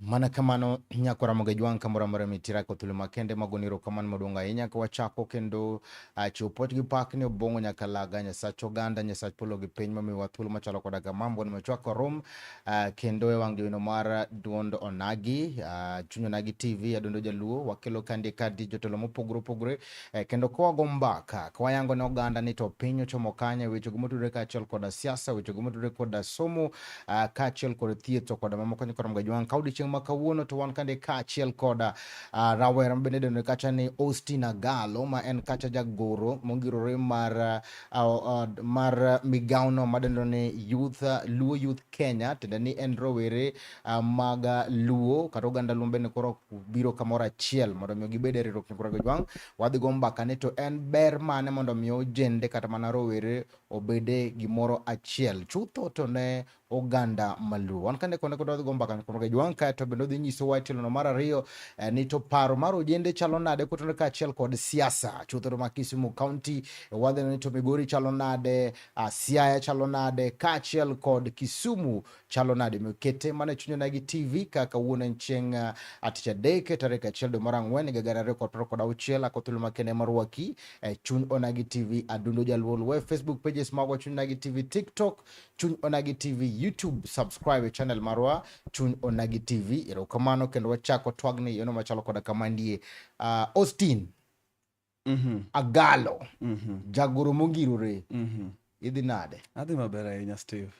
Mana kamano nyako Ramogi Jwang' kamoro amora mitira ko thuolo makende magoni erokamano maduong' ahinya ka wachako kendo chiwo puoch gi pak ni Obong'o Nyakalaga Nyasach oganda Nyasach polo gi piny mamiyowa thuolo machalo koda kama mondo wachwak rom kendo e wang' jowi mar duond Onagi Chuny Onagi TV Adundo Jaluo wakelo kandi kadi jotelo mopogore opogore kendo ka wago mbaka ka wayango ne oganda ni to piny ochomo kanye weche go motudore kaachiel koda siasa weche go motudore koda somo kaachiel kod thieth to koda mamoko nyikwa Ramogi Jwang'. Ka odiechieng' ma kawuono to wan kande kaachiel koda rawera mabende idendo kacha ni Austin Agalo ma en kacha jagoro mongirore mar mar migawono madendo ni Youth Luo Youth Kenya, tiende ni en rowere mag Luo kata oganda Luo bende koro biro kamoro achiel mondo mi gibed e riwruok nyikwa Ramogi Jwang'. Wadhi go mbaka ni to en ber mane mondo mi ojende kata mana rowere obede gimoro achiel chutho to ne oganda maluo. Wan kande kone kod wadhi go mbaka kuom Jwang' kae to bende odhi nyisowa e tielono mar ariyo ni to paro mar ojende chalo nade kotenore kaachiel kod siasa chutho to ma Kisumu County wadhi neno ni to Migori chalo nade, Siaya chalo nade kaachiel kod Kisumu chalo nade. Kete mana e Chuny Onagi TV ka kawuono en chieng' tich adek tarik 1 dwe mar 4 higa 2026 ako thuolo makende mar rwaki e Chuny Onagi TV Adundo Jaluo Luo e Facebook pages magwa Chuny Onagi TV, TikTok Chuny Onagi TV, YouTube subscribe e channel marwa Chuny Onagi TV. Erokamano kendo wachako twagni yono machalo koda kama ndie. Austin Agalo jagoro mongirore idhi nade? Adhi maber ahinya Steve.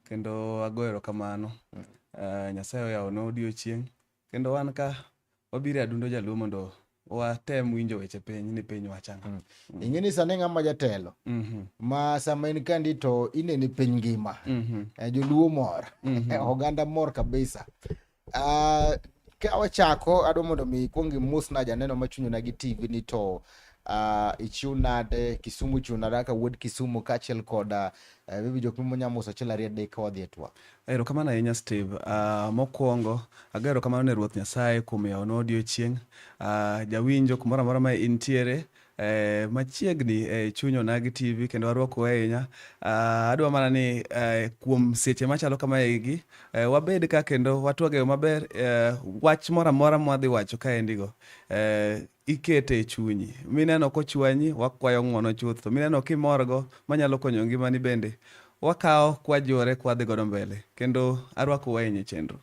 Kendo ago erokamano. Nyasaye oyawonwa odiochieng' kendo wan ka wabiro e Adundo Jaluo mondo watem winjo weche piny ni piny wacho ang'o. Ing'e ni sani ng'ama jatelo ma sama in kandi to ineni piny ngima. Joluo mor. Oganda mor kabisa. Ka wachako adwa mondo mi ikuong imosna janeno ma Chuny Onagi TV ni to ichiw nade Kisumu chiw nade kaka wuod Kisumu kaachiel kod maybe jok mimonya moso achiel ariyo adek ka wadhi e twak. Erokamano ahinya Steve. Mokwongo ago erokamano ne Ruoth Nyasaye kuom yawonwa odiochieng'. Jawinjo kumoro amora ma intiere machiegni e Chuny Onagi TV kendo warwakou ahinya. Adwa mana ni kuom seche machalo kamaegi wabed ka kendo watwag e yo maber. Wach moro amora mwadhi wacho kaendigo ikete e chunyi. Mineno kochwanyi wakwayo ng'uono chuth, to mineno kimorgo manyalo konyo ngimani bende wakawo kwajore kwadhi godo mbele. Kendo arwakou ahinya e chenro.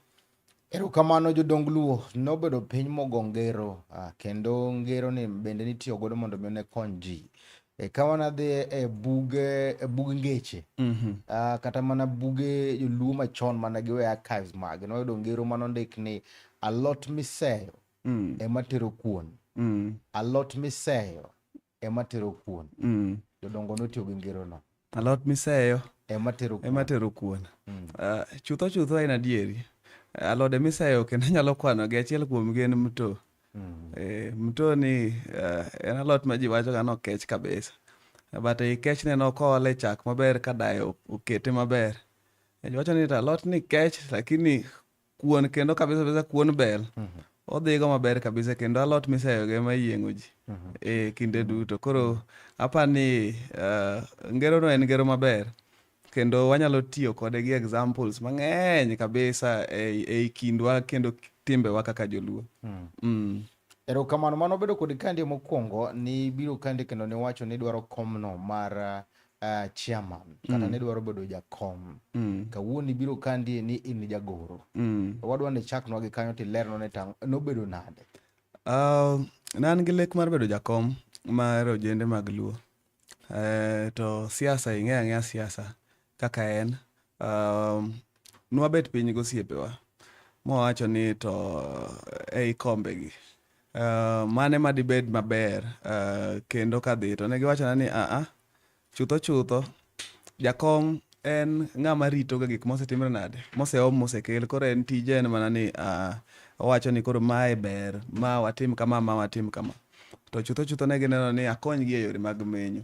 Erokamano jodong Luo nobedo piny mogo ngero kendo ngero ni bende nitiyo godo mondo mi ne kony ji. Ka wanadhi e buge e bug ngeche kata mana buge joluo machon mane giwe archives mage nwayudo ngero manondik ni alot miseyo ema tero kuon. Alot miseyo ema tero kuon. Jodongo notiyo gi ngerono. Alot miseyo ema tero kuon. Ema tero kuon. Chutho chutho en adieri. Alode miseyo kendo anyalo kwano gi achiel kuom gi en mto. Mto ni en alot ma ji wacho ga ni okech kabisa. But ei kechne no koole chak maber ka dayo okete maber. Ji wacho ni to alot ni kech lakini kuon kendo kabisa kabisa kuon bel. Odhigo maber kabisa kendo alot miseyo go ema yieng'o ji e kinde duto. Koro apa ni ngero no en ngero maber kendo wanyalo tiyo kode gi examples mang'eny kabisa ei kindwa kendo timbewa kaka joluo. Erokamano mano bedo kod kandi mokwongo ni biro kandi kendo niwacho ni idwaro komno mar chairman kata nidwaro bedo jakom. Kawuono ibiro kandi ni in jagoro. Wadwa ni ichaknwa gi kanyo tilernwa ni tang' nobedo nade? Ne an gi lek mar bedo jakom mar ojende mag Luo. To siasa ing'eyo ang'eya siasa kaka en. Nwabet piny gosiepewa mwawacho ni to ei kombegi mane madibed maber kendo kadhi to ne giwachona ni aa chutho chutho jakom en ng'ama rito ga gik mosetimre nade moseom mosekel koro en tije en mana ni owacho ni koro mae ber ma watim kama ma watim kama to chutho chutho ne gineno ni akonygi e yore mag menyo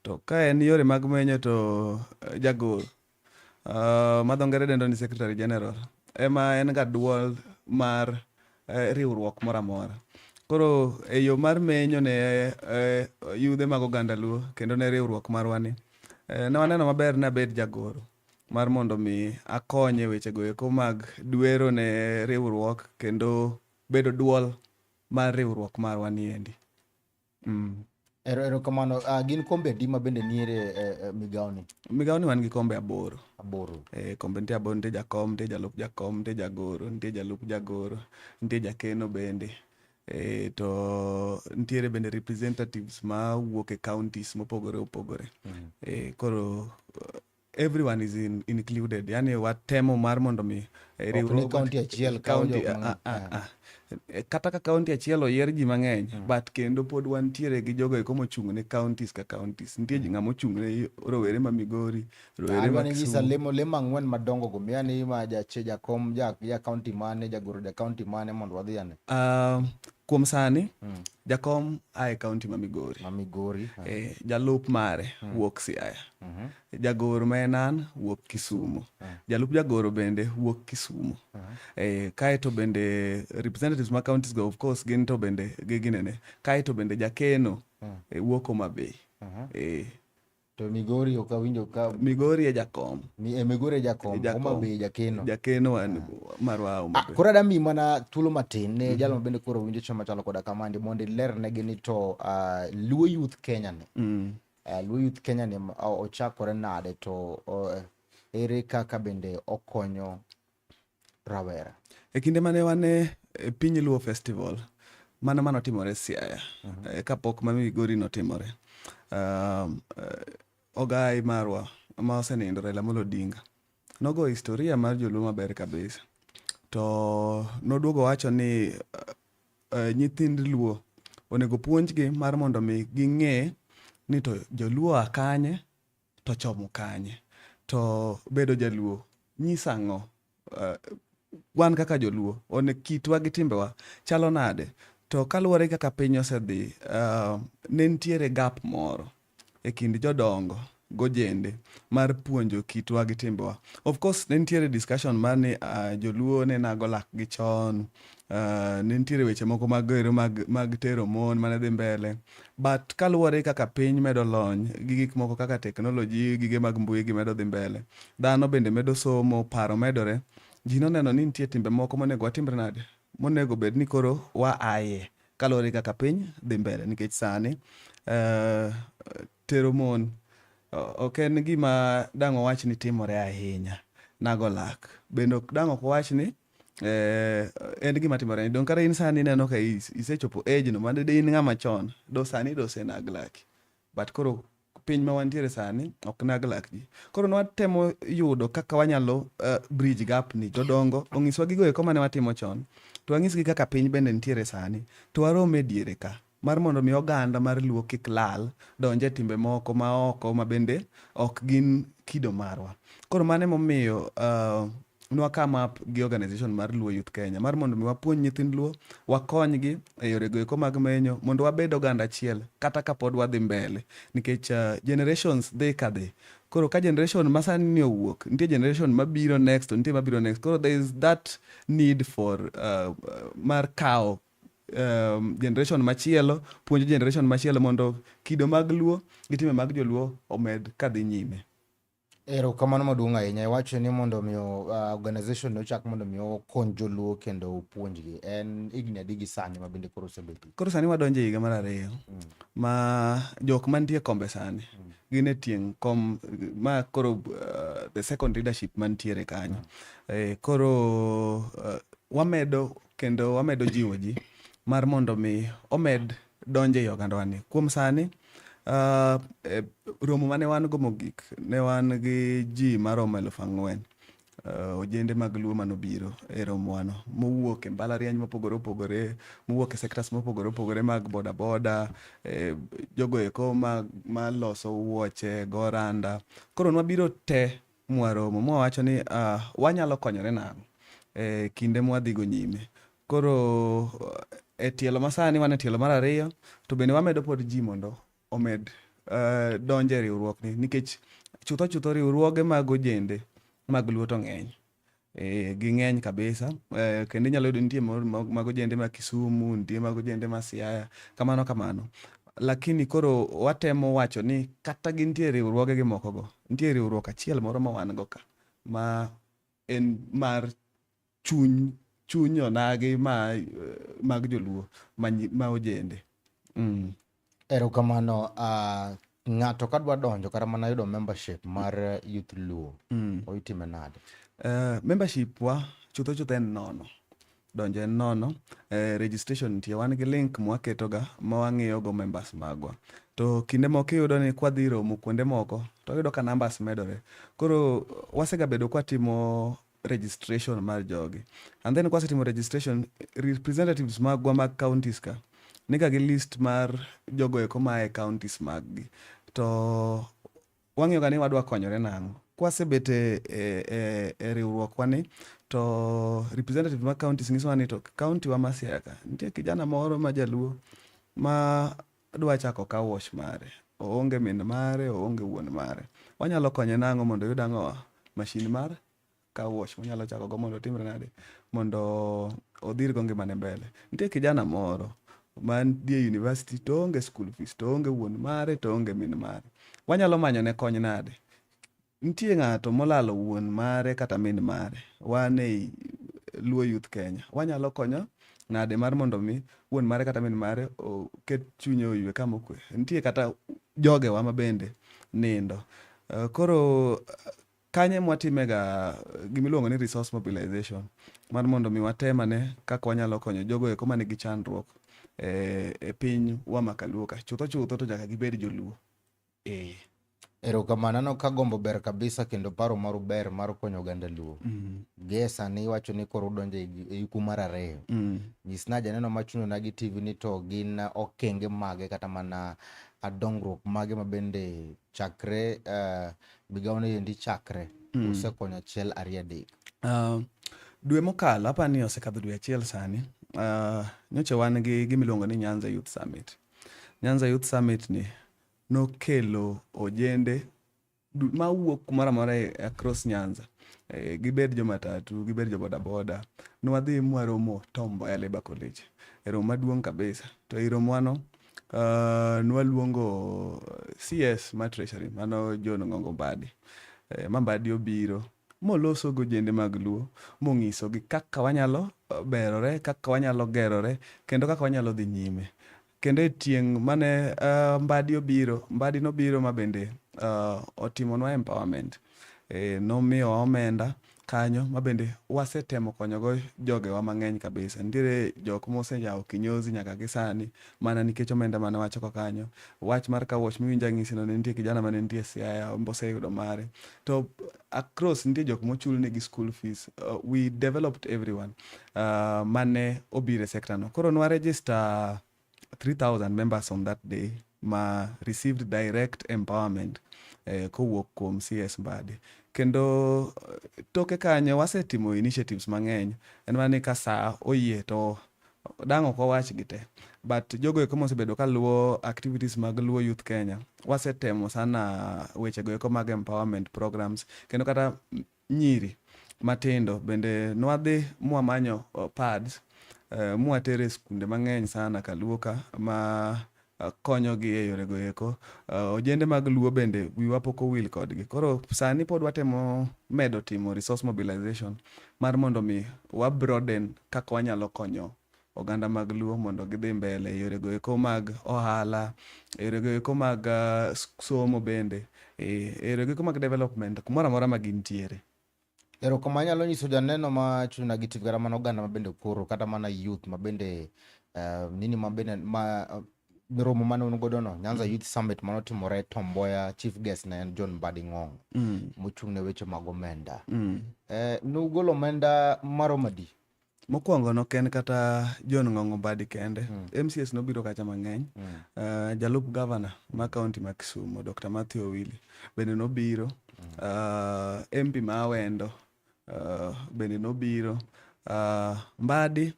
to ka en yore mag menyo to jagoro ma dho ngere dendo ni secretary general ema en ga duol mar riwruok moro amora. Koro e yo mar menyo ne yudhe mag oganda Luo kendo ne riwruok marwa ni ne waneno maber ni abed jagoro. mar mondo mi akony e wechego eko mag dwero ne riwruok kendo bedo duol mar riwruok marwa niendi. Erokamano. Gin kombe adi ma bende niere e migawo ni? Migawo ni wan gi kombe 8. 8. Kombe nitie 8, nitie jakom, nitie jalup jakom, nitie jagoro, nitie jalup jagoro, nitie jakeno bende. To nitiere bende representatives ma wuok e counties mopogore opogore. Koro everyone is included. Yani watemo mar mondo mi riwruok county achiel kawo jok mang'eny. Kata ka county achiel oyier ji mang'eny, but kendo pod wantiere gi jogo eko mochung' ne counties ka counties. Nitie ng'ama ochung' ne rowere ma Migori, rowere ma Kisumu. Lemo lemo 4 madongo go, miya ni ma jakom ja county mane, jagoro ja county mane mondo wadhi ane. Kuom sani, jakom ae county ma Migori. Ma Migori. Jalup mare wuok Siaya. Jagoro ma en an wuok Kisumu. Jalup jagoro bende wuok Kisumu. Kaeto bende representatives ma counties go of course gin to bende giginene. Kaeto bende jakeno wuok Homa Bay. To Migori ok awinjo ka Migori e jakom. Migori e jakom, Homa Bay jakeno. Jakeno wan marwa Homa Bay. Koro adami mana thuolo matin ne jalo bende koro winjo chama machalo koda kamandi mondo ilernegi ni to Luo Youth Kenya ni. Luo Youth Kenya ni ochakore nade to ere kaka bende okonyo rawera? E kinde mane wan e piny Luo Festival, mano manotimore Siaya, kapok ma Migori notimore. Ogai marwa ma osenindo Raila Amolo Odinga nogo historia mar joluo maber kabisa. To noduogo wacho ni nyithind Luo onego puonjgi mar mondo mi ging'e ni to joluo a kanye to chomo kanye. To bedo jaluo nyiso ang'o? Wan kaka joluo one kitwa gi timbewa chalo nade? To kaluwore kaka piny osedhi, ne nitiere gap moro e kind jodongo gojende mar puonjo kitwa gi timbewa. Of course ne nitiere discussion mar ni joluo ne nago lakgi chon, ne nitiere weche moko mag tero mon mane dhi mbele. But kaluwore kaka piny medo lony gi gik moko kaka technology, gige mag mbui gi medo dhi mbele, dhano bende medo somo, paro medore, ji noneno ni nitie timbe moko monego watimre nade? Monego bed ni koro wa aye kaluwore kaka piny dhi mbele nikech sani tero mon ok en gima dang' wawach ni timore ahinya nago lak. Bende ok dang' ok wawach ni en gima timore. Dong' kata in sani ineno ka isechopo age no mane in ng'ama chon, do sani do osenag laki. But koro piny ma wantiere sani ok nag lak ji. Koro nwatemo yudo kaka wanyalo bridge gap ni. Jodongo onyiswa gigo eko mane watimo chon, to wanyisgi kaka piny bende nitiere sani, to warom e diere ka mar mondo mi oganda mar Luo kik lal donje timbe moko ma oko ma bende ok gin kido marwa. Koro mano emomiyo nwa come up gi organization mar Luo Youth Kenya mar mondo mi wapuonj nyithind Luo, wakonygi e yorego eko mag menyo mondo wabed oganda achiel kata kapod wadhi mbele nikech generations dhi ka dhi. Koro ka generation masani ni owuok, nitie generation mabiro next to nitie mabiro next. Koro there is that need for mar kawo generation machielo, puonjo generation machielo mondo kido mag Luo gi timbe mag joluo omed kadhi nyime. Erokamano maduong' ahinya. Iwacho ni mondo mi organization nochak mondo mi okony joluo kendo opuonjgi. En higni adi gi sani ma bende koro osebedo? Koro sani wadonjo e higa mar 2 ma jok mantie kombe sani gin e tieng' kom ma koro the second leadership mantiere kanyo. Koro wamedo kendo wamedo jiwo ji mar mondo mi omed donjo ei ogandawani. Kuom sani romo mane wan go mogik ne wan gi ji maromo 4,000 ojende mag Luo manobiro e romowano mowuok e mbalariany mopogore opogore, mowuok e sectors mopogore opogore mag boda boda, jogo eko maloso wuoche, go randa. Koro nwabiro te mwaromo mwawacho ni wanyalo konyore nang'o e kinde mwadhi go nyime. Koro e tielo masani wan e tielo mar 2 to bende wamedo pod ji mondo omed donjo e riwruokni nikech chutho chutho riwruoge mag ojende mag Luo to ng'eny. Ging'eny kabisa kendo inyalo yudo nitie mag ojende ma Kisumu, nitie mag ojende ma Siaya, kamano kamano. Lakini koro watemo wacho ni kata gintie riwruoge gi moko go, nitie riwruok achiel moro ma wan go ka. ma en mar chuny chuny onagi ma mag joluo ma, ma ojende. Erokamano. Ng'ato ka dwa donjo kata mana yudo membership mar Youth Luo, oitime nade? Membership wa chutho chutho en nono. Donjo en nono. Registration nitie. Wan gi link mwaketoga ma wang'iyo go members magwa. To kinde moko iyudo ni kwadhi romo kuonde moko to wayudo ka numbers medore. Koro wasegabedo kwatimo registration mar jogi. And then kwasetimo registration, representatives magwa mag counties ka niga gi list mar jogo eko maa e counties mag gi. To wang'iyo ga ni wadwa konyore nang'o. Kwasebet e, e, e, e riwruokwa ni to representative mag counties nyisowa ni to county wa ma Siaya ka nitie kijana moro ma jaluo ma dwa chako car wash mare. Oonge min mare, oonge wuon mare. Wanyalo konye nang'o mondo oyud ang'owa? Machine mar car wash monyalo chako go mondo otimre nade? Mondo odhir go ngimane mbele. Nitie kijana moro man dhi e university to oonge school fees, to oonge wuon mare, to oonge min mare. Wanyalo manyo ne kony nade? Nitie ng'ato molalo wuon mare kata min mare. Wan ei Luo Youth Kenya. Wanyalo konyo nade mar mondo mi wuon mare kata min mare oket chunye oywe kama okwe. Nitie kata jogewa ma bende nindo. Koro kanye mwatimega gimiluongo ni resource mobilization mar mondo mi watem ane kaka wanyalo konyo jogo eko manigi chandruok e piny wa ma kaluo ka. Chutho chutho to nyaka gibed joluo. Eh. Erokamano aneno ka gombo ber kabisa kendo paro maru ber mar konyo oganda Luo. Gie sani iwacho ni koro udonjo e iku mar ariyo. Nyisna janeno machunona gi TV ni to gin okenge mage kata mana dongruok mage ma bende chakre migawo ni endi chakre usekonyo achiel ariyo adek. Dwe mokalo apa ni osekadho dwe achiel sani. Nyocha wan gi gimiluongo ni Nyanza Youth Summit. Nyanza Youth Summit ni nokelo ojende mawuok kumoro amora across Nyanza. Gibed jo matatu, gibed jo boda boda. Nwadhi mwaromo Tom Mboya Labour College. E romo maduong' kabisa. To e romo no nwaluongo CS mar Treasury, mano John Ng'ongo Mbadi. Ma Mbadi obiro moloso gi ojende mag Luo mong'isogi kaka wanyalo berore, kaka wanyalo gerore, kendo kaka wanyalo dhi nyime. Kendo e tieng' mane Mbadi obiro, Mbadi nobiro ma bende otimonwa empowerment. Nomiyowa omenda kanyo ma bende wasetemo konyogo jogewa mang'eny kabisa. Nitiere jok moseyawo kinyozi nyaka gi sani mana nikech omenda mane wachoko kanyo. Wach mar car wash miwinjo ang'isi no ne nitie kijana mane nitie Siaya oseyudo mare. To across nitie jok mochul negi school fees. We developed everyone mane obiro e sector no. Koro nwa register 3000 members on that day ma received direct empowerment kowuok kuom CS Mbadi. Kendo toke kanyo wasetimo initiatives mang'eny. En mana ni ka saa oyie to dang' ok wawach gi te. But jogo eko mosebedo ka luwo activities mag Luo Youth Kenya, wasetemo sana wechego eko mag empowerment programs kendo kata nyiri matindo bende nwadhi mwamanyo pads mwatere e skunde mang'eny sana kaluo ka ma konyogi e yorego eko. Ojende mag Luo bende wiwa pok owil kodgi. Koro sani pod watemo medo timo resource mobilization mar mondo mi wa broaden kaka wanyalo konyo oganda mag Luo mondo gidhi mbele e yorego eko mag ohala, e yorego eko mag somo bende, e yorego eko mag development kumoro amora ma gintiere. Erokamano anyalo nyiso janeno ma chuna gi TV kata mana oganda ma bende koro kata mana youth ma bende nini ma bende ma romo mane un godo no Nyanza Youth Summit mane otimore Tom Mboya, chief guest ne en John Mbadi Ng'ong mochung' ne weche mag omenda. Nugolo omenda maromo adi? Mokwongo nok en kata John Ng'ong'o Mbadi kende. MCS nobiro kacha mang'eny. Jalup gavana ma kaunti ma Kisumu Dr. Matthew Owili bende nobiro. MP ma Awendo bende nobiro. Mbadi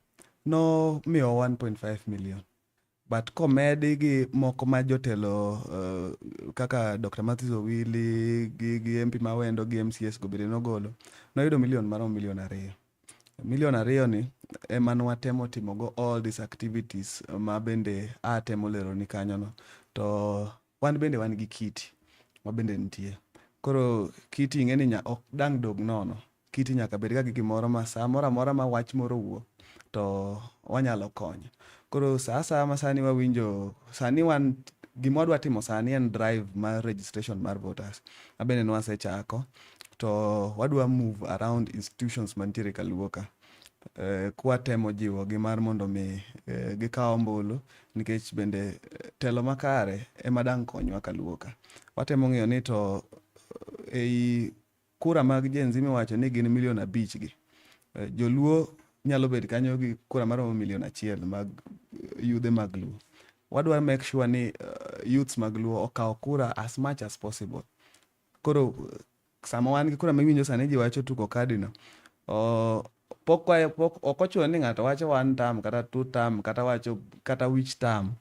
nomiyowa 1.5 million. But komedi gi moko ma jotelo kaka Dr. Matthew Owili gi MP ma Awendo gi MCS go bende nogolo, noyudo milion maromo milion 2. Milion 2 ni ema nwatemo timogo all these activities ma bende atemo leroni kanyono. To wan bende wan gi kiti ma bende nitie. Koro kiti ing'e ni ok dang' dog nono. Kiti nyaka bed ga gi gimoro ma saa moro amora ma wach moro owuok to wanyalo konyo. Koro saa asaya ma sani wawinjo sani wan gima wadwa timo sani en drive mar registration mar voters ma bende nwasechako to wadwa move around institutions mantiere kaluo ka kwatemo jiwogi mar mondo mi gikaw ombulu nikech bende telo makare ema dang' konywa kaluo ka. Watemo ng'iyo ni to ei kura mag Gen Z miwacho ni gin milion 5 gi, joluo nyalo bet kanyo gi kura maromo milion 1 mag yudhe mag luo. Wadwa make sure ni youths mag luo okaw kura as much as possible. Koro sama wan gi kura miwinjo sani ji wacho tuko kadi no, pok ok ochuno ni ng'ato wacho one term kata two term kata wacho kata which term.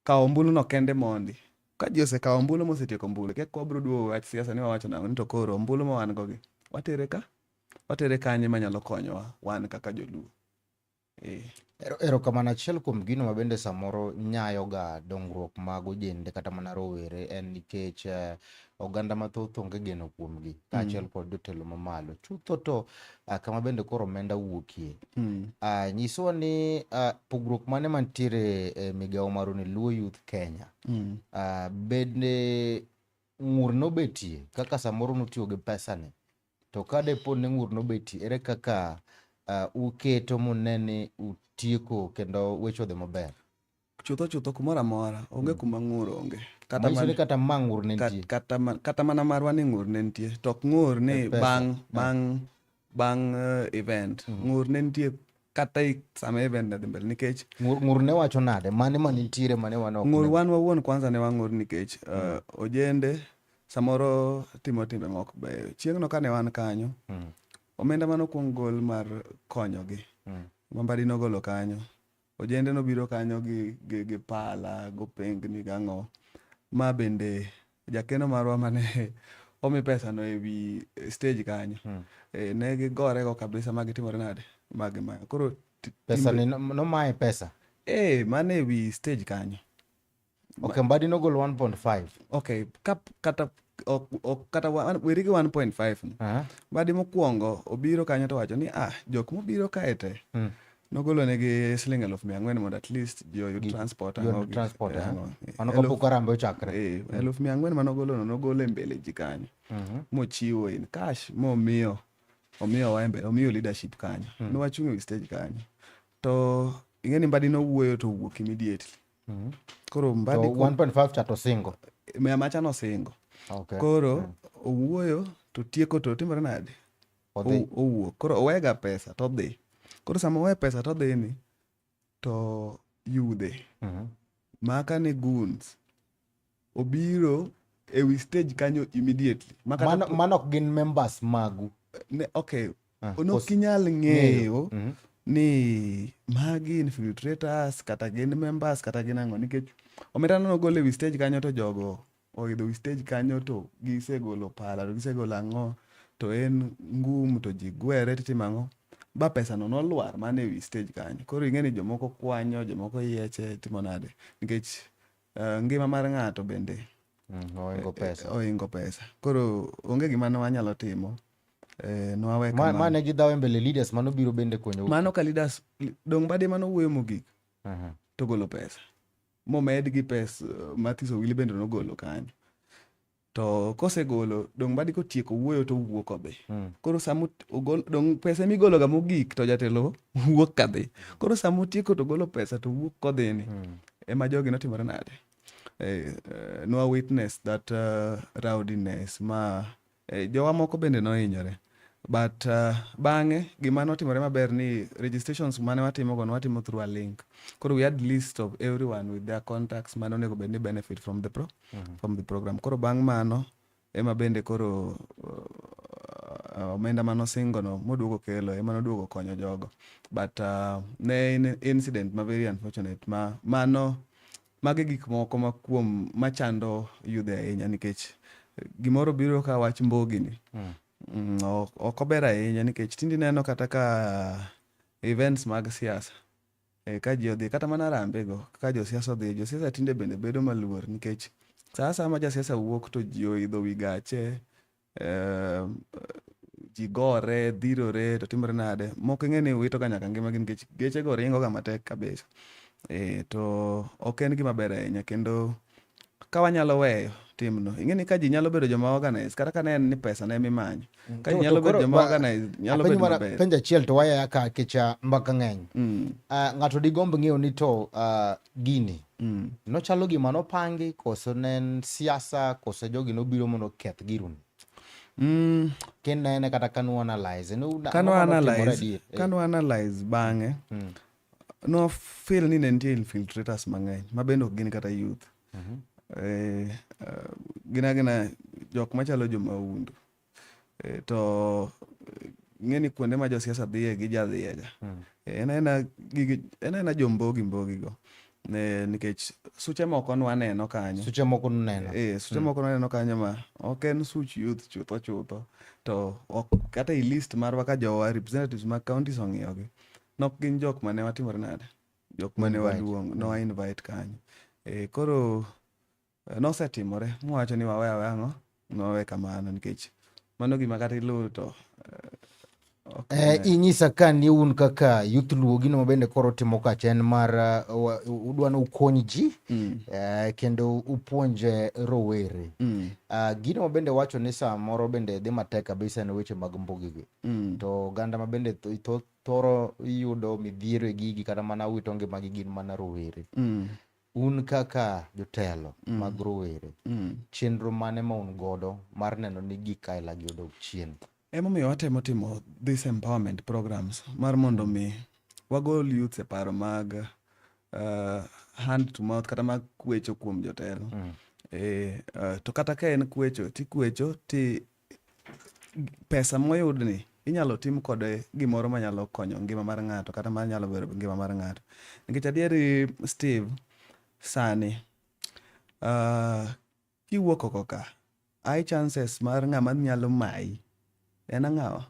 Kawo ombulu no kende mondi. Ka ji osekawo ombulu mosetieko ombulu, kia wabiro duogo wach siasa ni wawacho nang'o ni to koro ombulu ma wan go gi watere ka? Watere kanye manyalo konyowa wan kaka joluo. Erokamano. Achiel kuom gino ma bende samoro nyayo ga dongruok mag ojende kata mana rowere en nikech oganda mathoth onge geno kuomgi kaachiel kod jotelo mamalo. Chutho to kama bende koro omenda wuokie. Nyisowa ni pogruok mane mantiere e migawo maru ni Luo Youth Kenya. Bende ng'ur nobetie kaka samoro nutiyo gi pesa ni? To ka depo ni ng'ur nobetie, ere kaka uketo mune ni utieko kendo weche odhi maber? Chutho chutho kumoro amora onge kuma ng'ur onge. Kata man, kata ma ng'ur ne nitie. Kata mana marwa ni ng'ur ne nitie. To ok ng'ur ni bang' bang' bang' event. Ng'ur ne nitie kata sama event ne dhi mbele nikech Ng'ur ne wacho nade? Mane ma nitiere mane wan ok ng'ur wan wawuon kwanza ne wang'ur nikech ojende samoro timo timbe mok beyo. Chieng'no kane wan kanyo, omenda manokwong gol mar konyogi, Mambadi nogolo kanyo. Ojende nobiro kanyo gi pala, gopengni gang'o. Ma bende jakeno marwa mane omi pesa no ewi stage kanyo. Ne gigore go kabisa ma gitimore nade? Ma gimayo. Koro pesa ni nomaye pesa? Mane ewi stage kanyo. Okay, Mbadi nogolo 1.5. Okay, kata ok kata weri gi 1.5 no. Mbadi mokwongo obiro kanyo to wacho ni jok mobiro kae te nogolo negi siling 4,000 mondo at least ji oyud transport. Yud transport. Mano kapok Harambee ochakre. 4,000 manogolo no nogolo e mbele ji kanyo. Mochiwo in cash momiyo omiyo wa mbele, omiyo leadership kanyo. Nowachung' e stage kanyo. To ing'e ni Mbadi nowuoyo to owuok immediately. Koro Mbadi to 1.5 cha to singo. Mia macha nosingo. Koro owuoyo to tieko to timore nade? Owuok. Koro owega pesa to odhi. Koro sama owe pesa to odhi ni to yudhe. Maka ne goons obiro ewi stage kanyo immediately. Mano ok gin members magu. Ne, okay. Ok inyal ng'eyo ni magi infiltrators kata gin members kata gin ang'o nikech omenda no nogolo ewi stage kanyo to jogo oidho wi stage kanyo to gisegolo pala to gisegolo ang'o to en ngum to ji gwere titimo ang'o ba pesa no nolwar mana ewi stage kanyo. Koro ing'e ni jomoko kwanyo, jomoko yieche timo nade nikech ngima mar ng'ato bende ohingo pesa. Ohingo pesa. Koro onge gima ne wanyalo timo. Nwawe kamano. Mane gidhawo e mbele leaders manobiro bende konyo. Mano ka leaders dong' Mbadi manowuoyo mogik to golo pesa. Momed gi pes Mathis Owili bende nogolo kanyo. To kosegolo dong' Mbadi kotieko wuoyo to owuok odhi. Koro sama ogol dong' pesa migolo ga mogik to jatelo wuok kadhi. Koro sama otieko to golo pesa to wuok kodhi ni. Ema jogi notimore nade? Nwa witness that rowdiness ma jowa moko bende nohinyore. But bang'e gima notimore maber ni registrations mane watimo go nwatimo through a link. Koro we had list of everyone with their contacts mane onego bed ni benefit from the from the program. Koro bang' mano ema bende koro omenda manosingo no moduogo kelo ema noduogo konyo jogo. But ne en incident ma very unfortunate ma mano magi gik moko ma kuom machando yudhe ahinya nikech gimoro biro ka wach mbogi ni. Ok ober ahinya nikech tinde ineno kata ka events mag siasa ka ji odhi kata mana Harambee go ka josiasa odhi, josiasa tinde bende bedo maluor nikech Sa asaya ma jasiasa wuok to ji oidho wi gache, ji gore, dhirore to timore nade. Moko ing'e ni wito ga nyaka ngimagi nikech geche go ringo ga matek kabisa. To ok en gima ber ahinya kendo ka wanyalo weyo timno, ing'e ni ka ji nyalo bedo joma organize, kata ka ne en ni pesa ne emimanyo, ka ji nyalo bedo joma organize, nyalo bedo maber. Penjo achiel to wayaya ka kecha mbaka ng'eny. Ng'ato digomb ng'eyo ni to gini nochalo gima nopangi koso ne en siasa koso jogi nobiro mondo oketh giruni? Kinene kata ka nu analyze, Ka nu analyze bang'e, no feel ni ne nitie infiltrators mang'eny ma bende ok gin kata youth. Gin agina jok machalo jo mahundu. To ing'e ni kuonde ma josiasa dhiye gijadhiye ga. En aena gigi, en aena jombogi mbogi go. Nikech suche moko nwaneno kanyo. Suche moko nuneno. Suche moko nwaneno kanyo ma ok en such youth chutho chutho. To ok kata i list marwa ka jowa representatives mag counties ong'iyo gi, nok gin jok mane watimore nade? Jok mane waluongo, no invite kanyo. Koro nosetimore mwawacho ni wawe aweya ang'o? Wawe kamano nikech mano gima kata iluw to Inyisa ka ni un kaka youth Luo gino mabende koro timo kacha en mar udwa ni ukony ji kendo upuonj rowere. Gino mabende wacho ni samoro bende dhi matek kabisa en weche mag mbugi gi. To oganda mabende thoro yudo midhiero e gigi kata mana wito ngimagi gin mana rowere. Un kaka jotelo mag rowere, chenro mane ma un godo mar neno ni gik aila gi odok chien? Emomiyo watemo timo this empowerment programs mar mondo mi wagol youths e paro mag hand to mouth kata mag kwecho kuom jotelo. To kata ka en kwecho tikwecho ti pesa moyudni inyalo tim kode gimoro manyalo konyo ngima mar ng'ato kata manyalo bero ngima mar ng'ato. Nikech adieri Steve, sani kiwuok oko ka, high chances mar ng'ama nyalo mayi en ang'awa?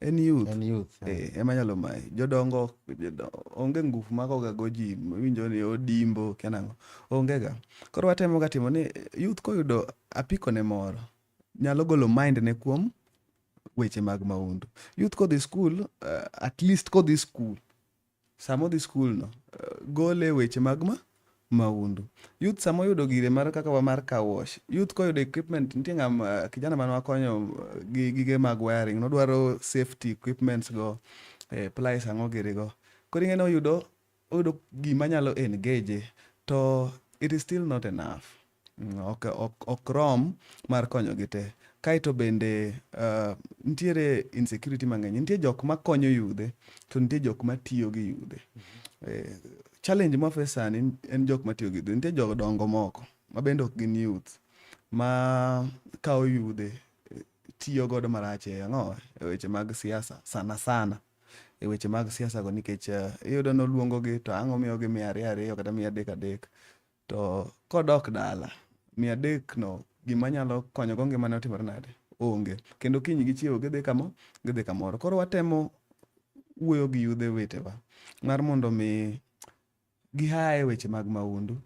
En youth. En youth. Ema nyalo mayi. Jodongo onge ngufu makoga go ji, iwinjo ni odimbo kia nang'o. Onge ga. Koro watemo ga timo ni youth koyudo apiko ne moro, nyalo golo mind ne kuom weche mag mahundu. Youth kodhi school, at least kodhi school, sama odhi school no, gole weche mag mahundu. Youth sama oyudo gire mar kaka wa mar car wash, youth koyudo equipment, nitie ng'ama kijana mane wakonyo gi gige mag wiring, nodwaro safety equipments go, pliers ang'o giri go. Koro ing'e ni oyudo gima nyalo engage to it is still not enough. Ok rom mar konyogi te. Kaeto bende nitiere insecurity mang'eny. Nitie jok makonyo yudhe to nitie jok matiyo gi yudhe. Challenge ma face sani en jok matiyo gi yudhe. Nitie jodongo moko ma bende ok gin youth ma kawo yudhe tiyo godo marach e ang'o e weche mag siasa sana sana e weche mag siasa go nikech iyudo noluongo gi to ang' omiyogi 200 200 kata 300 300 to kodok dala 300 no gima nyalo konyo go ngimane otimore nade onge kendo kiny gichiewo gidhi kamoro koro watemo wuoyo gi yudhe wetewa mar mondo mi gihaye weche mag mahundu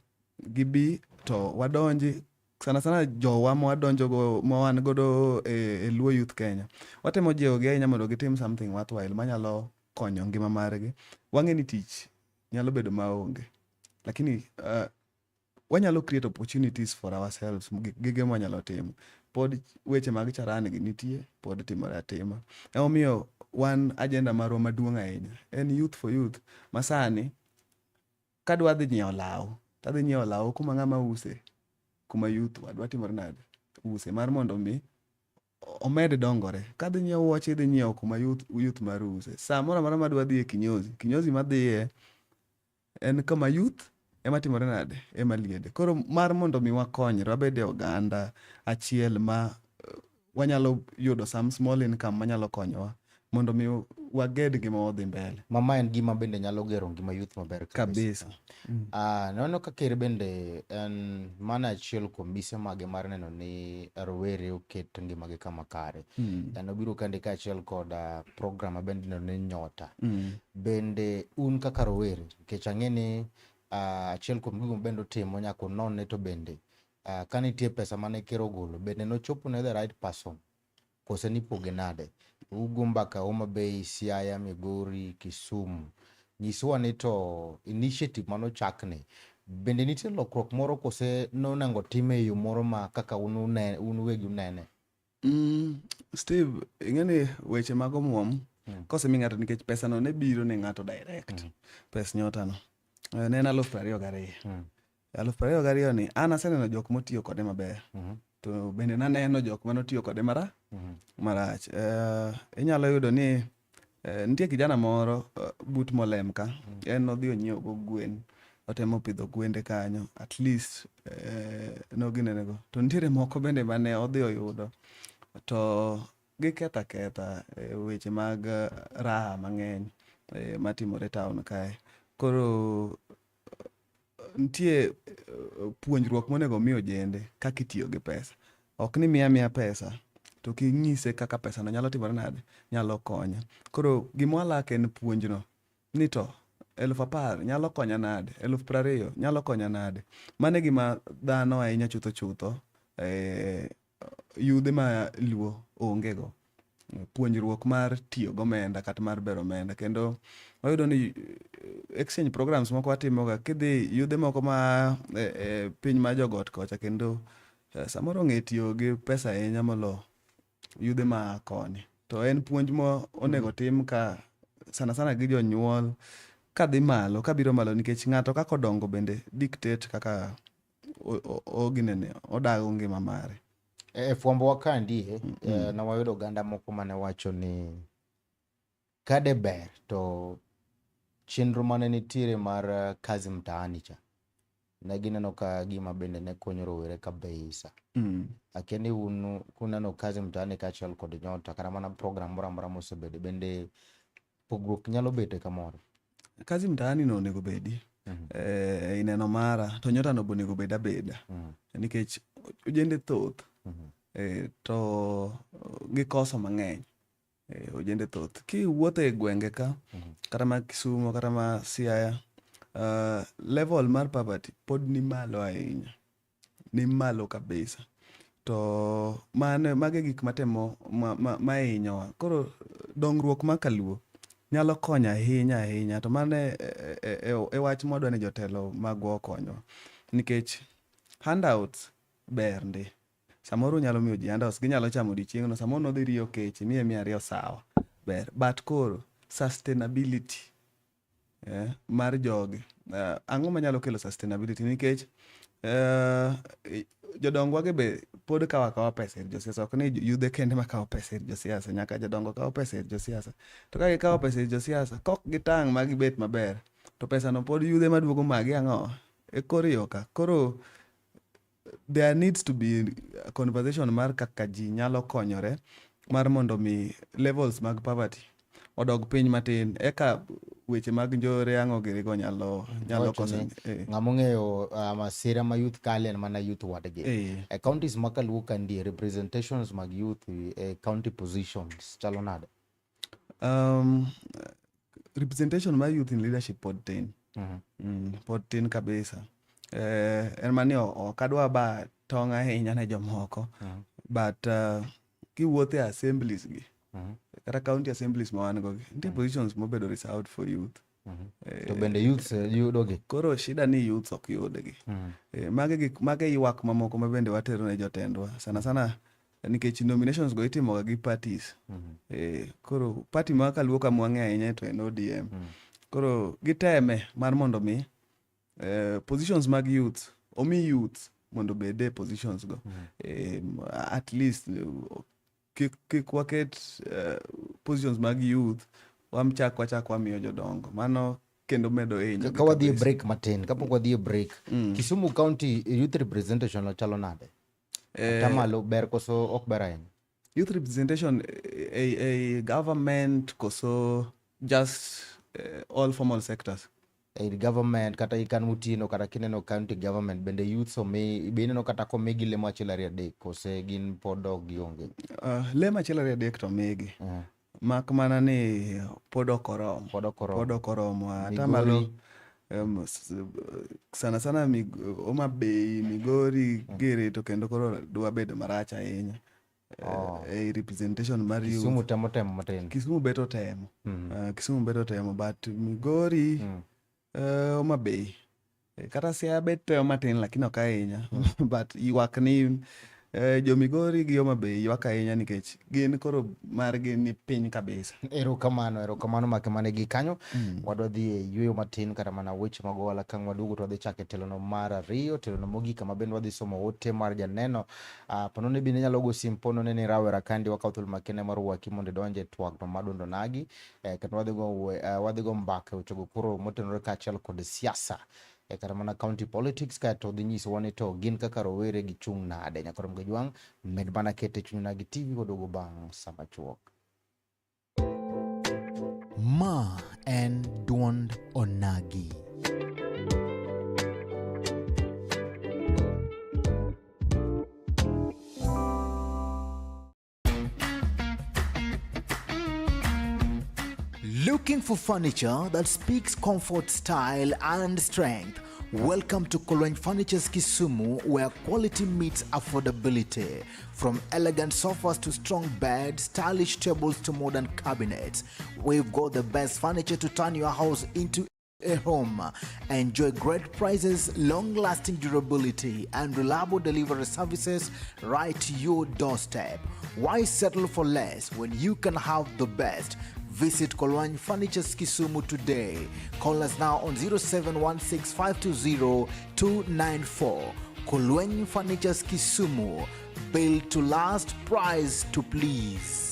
gibi to wadonji sana sana jowa mwadonjogo ma wan godo e Luo Youth Kenya watemo jiwogi ahinya mondo gitim something worthwhile manyalo konyo ngima margi wang'e ni tich nyalo bedo maonge lakini wanyalo create opportunities for ourselves gige mwanyalo timo pod weche mag charan gi nitie pod timore atima emomiyo wan agenda marwa maduong' ahinya en youth for youth ma sani kadwa dhi nyiewo law tadhi nyiewo law kuma ng'ama use kuma youth wadwa timore nade use mar mondo mi omed dongore kadhi nyiewo wuoche idhi nyiewo kuma youth mar use sa moro amora madwa dhi e kinyozi kinyozi madhiye en kama youth ema timore nade ema liende koro mar mondo mi wakonyre wabed e oganda achiel ma wanyalo yudo some small income manyalo konyowa mondo mi waged ngima odhi mbele Ma ma en gima bende nyalo gero ngima youth maber kabisa. Naneno ka ker bende en mana achiel kuom mise mage mar neno ni rowere oket ngimagi kama kare. En obiro kande kaachiel kod program ma bende ineno ni Nyota. Bende un kaka rowere, nikech ang'e ni achiel kuom gigo ma bende utimo nyaka unon ni to bende Ka nitie pesa mane ker ogolo, bende nochopo ne the right person kose nipoge nade? Ugo mbaka Homa Bay, Siaya, Migori, Kisumu. Nyiswa ni to initiative manochakni bende nitie lokruok moro kose nonego time e yo moro ma kaka un uwegi unene? Steve, ing'e ni weche mag omuom kosemi ng'ato nikech pesa no ne biro ne ng'ato direct. Pes nyota no. Ne en 22,000. 22,000 ni an aseneno jok motiyo kode maber. To bende naneno jok manotiyo kode marach. Inyalo yudo ni nitie kijana moro but Molem ka. En nodhi onyiewo go gwen. Otemo pidho gwende kanyo. At least noginenego. To nitiere moko bende mane odhi oyudo. To giketho aketha weche mag raha mang'eny matimore town kae. Koro nitie puonjruok monego mi ojende kaka itiyo gi pesa. Ok ni miya miya pesa to kinyise kaka pesa no nyalo timore nade, nyalo konye. Koro gima walak en puonjno ni to 10,000 nyalo konya nade, 20,000 nyalo konya nade. Mano e gima dhano ahinya chutho chutho yudhe ma luo onge go. Puonjruok mar tiyo gomenda kata mar bero omenda. Kendo wayudo ni exchange programs moko watimoga kidhi yudhe moko ma piny ma jogot kocha kendo samoro ong'e tiyo gi pesa ahinya molo yudhe ma koni. To en puonj mo onego tim ka sana sana gi jonyuol kadhi malo kabiro malo nikech ng'ato kaka odongo bende dictate kaka oginene odago ngima mare. E fwambo wa kandi ne wayudo oganda moko mane wacho ni kade ber to chenro mane nitiere mar kazi mtaani cha ne gineno ka gima bende ne konyo rowere kabisa. Akia ni un kuneno kazi mtaani kaachiel kod nyota kata mana program moro amora mosebedo bende pogruok nyalo bete kamoro. Kazi mtaani no onego bedi. Ineno mara to nyota no onego bed abeda. Nikech ojende thoth. To gikoso mang'eny. Ojende thoth. Kiwuotho e gwenge ka, kata ma Kisumu kata ma Siaya, level mar poverty pod ni malo ahinya. Ni malo kabisa. To mano mago e gik matemo mahinyowa. Koro dongruok ma kaluo nyalo konyo ahinya ahinya to mano e wach mwadwa ni jotelo magwa okonywa. Nikech handouts ber ndi. Samoro unyalo miyo ji handouts ginyalo chamo odiochieng'no, samoro nodhi riyo kech imiye 200 sawa, ber. But koro sustainability mar jogi, ang'o manyalo kelo sustainability nikech jodongwa gi be pod kawo akawa pesa ir josiasa ok ni yudhe kende makawo pesa ir josiasa nyaka jodongo kawo pesa ir josiasa. To ka gikawo pesa ir josiasa kok gitang' ma gibet maber to pesa no pod yudhe maduogo magi ang'o e kor yo ka. Koro there needs to be a conversation mar kaka ji nyalo konyore mar mondo mi levels mag poverty odog piny matin eka weche mag njore ang'o girigo nyalo koso. Ng'ama ong'eyo masira ma youth kale en mana youth wadgi. E counties ma kaluo kandie representations mag youth e county positions chalo nade? Representation mar youth in leadership pod tin. Pod tin kabisa. En mani ok adwa ba tong' ahinya ne jomoko. But kiwuotho e assemblies gi, kata county assemblies ma wan go gi, nitie positions mobedo reserved for youth. To bende youths yudo gi? Koro shida ni youths ok yudgi. Mage ywak mamoko ma bende watero ne jotendwa. Sana sana nikech nominations go itimo ga gi parties. Koro party ma kaluo kama wang'e ahinya to en ODM. Koro giteme mar mondo mi positions mag youth omi youth mondo obed e positions go. At least kik waket positions mag youth wamchak wachak wamiyo jodongo. Mano kendo medo hinyo. Ka wadhi e break matin, kapok wadhi e break, Kisumu County youth representation chalo nade? Atamalo ber koso ok ber ahinya? Youth representation e government koso just all formal sectors? E government kata ikan mutino kata kineno county government bende youths omi be ineno kata komigi lemo achiel ariyo adek kose gin pod ok gionge? Lemo achiel ariyo adek to omigi. Mak mana ni pod ok oromo. Pod ok oromo. Pod ok oromo. Atamalo. Sana sana Homa Bay, Migori giri to kendo koro dwa bedo marach ahinya. Oh. E representation mar youth. Kisumu temo temo matin. Kisumu bet otemo. Kisumu bet otemo but Migori, Homa Bay, kata Siaya bet temo matin lakini ok ahinya. But ywak ni jo Migori gi Homa Bay ywak ahinya nikech gin koro margi ni piny kabisa. Erokamano, erokamano make mane gi kanyo. Wadwa dhi e yueyo matin kata mana weche mag ohala kang' waduogo to wadhi chako e telono mar ariyo, telono mogik kama bende wadhi somo ote mar janeno. Ponono bende inyalo go sim ponono ni rawera kandi wakawo thuolo makende mar rwaki mondo idonj e twak no mar duond onagi. Kendo wadhi go mbaka e wechego koro motenore kaachiel kod siasa. Kata mana county politics kaeto dhi nyisowa ni to gin kaka rowere gichung' nade. Nyaka rom gajwang' med mana kete chuny Onagi TV waduogo bang' sama chuok. Ma en duond Onagi. Looking for furniture that speaks comfort, style, and strength? Welcome to Kolweny Furnitures Kisumu, where quality meets affordability. From elegant sofas to strong beds, stylish tables to modern cabinets, we've got the best furniture to turn your house into a home. Enjoy great prices, long-lasting durability, and reliable delivery services right to your doorstep. Why settle for less when you can have the best? Visit Kolwany Furnitures Kisumu today. Call us now on 0716520294. Kolwany Furnitures Kisumu, built to last, price to please.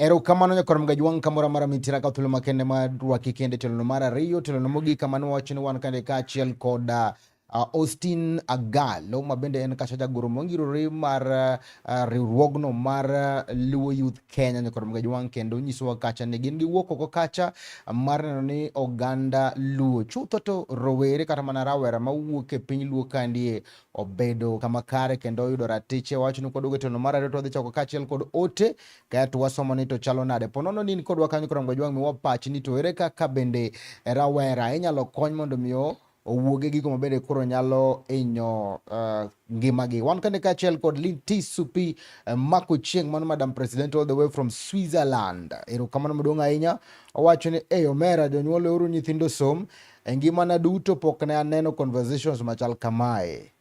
Erokamano nyakwar Mgajwang' kamoro amora mintiere ka thuolo makende mar rwaki kende telono mar ariyo, telono mogik kama nwawacho ni wan kande kaachiel kod Austin Agalo ma bende en kacha jagoro mongirore mar riwruogno mar Luo Youth Kenya nyakwar Mgajwang' kendo nyisowa kacha ni gin giwuok oko kacha mar neno ni oganda Luo chutho to rowere kata mana rawera mawuok e piny Luo kandie obedo kama kare kendo oyudo ratiche. Wacho ni kwaduogo e telono mar ariyo to wadhi chako kaachiel kod ote kaeto wasomo ni to chalo nade. Po nono ni in kodwa kanyo koro Mgajwang' miwa pachi ni to ere kaka bende rawera inyalo kony mondo mi owuog e gigo mabende koro nyalo hinyo ngimagi. Wan kande kaachiel kod Litisu P Mako Chieng' mano Madam President all the way from Switzerland. Erokamano maduong' ahinya. Owacho ni ei omera jonyuol weuru nyithindo som. E ngimana duto pok ne aneno conversations machal kamae.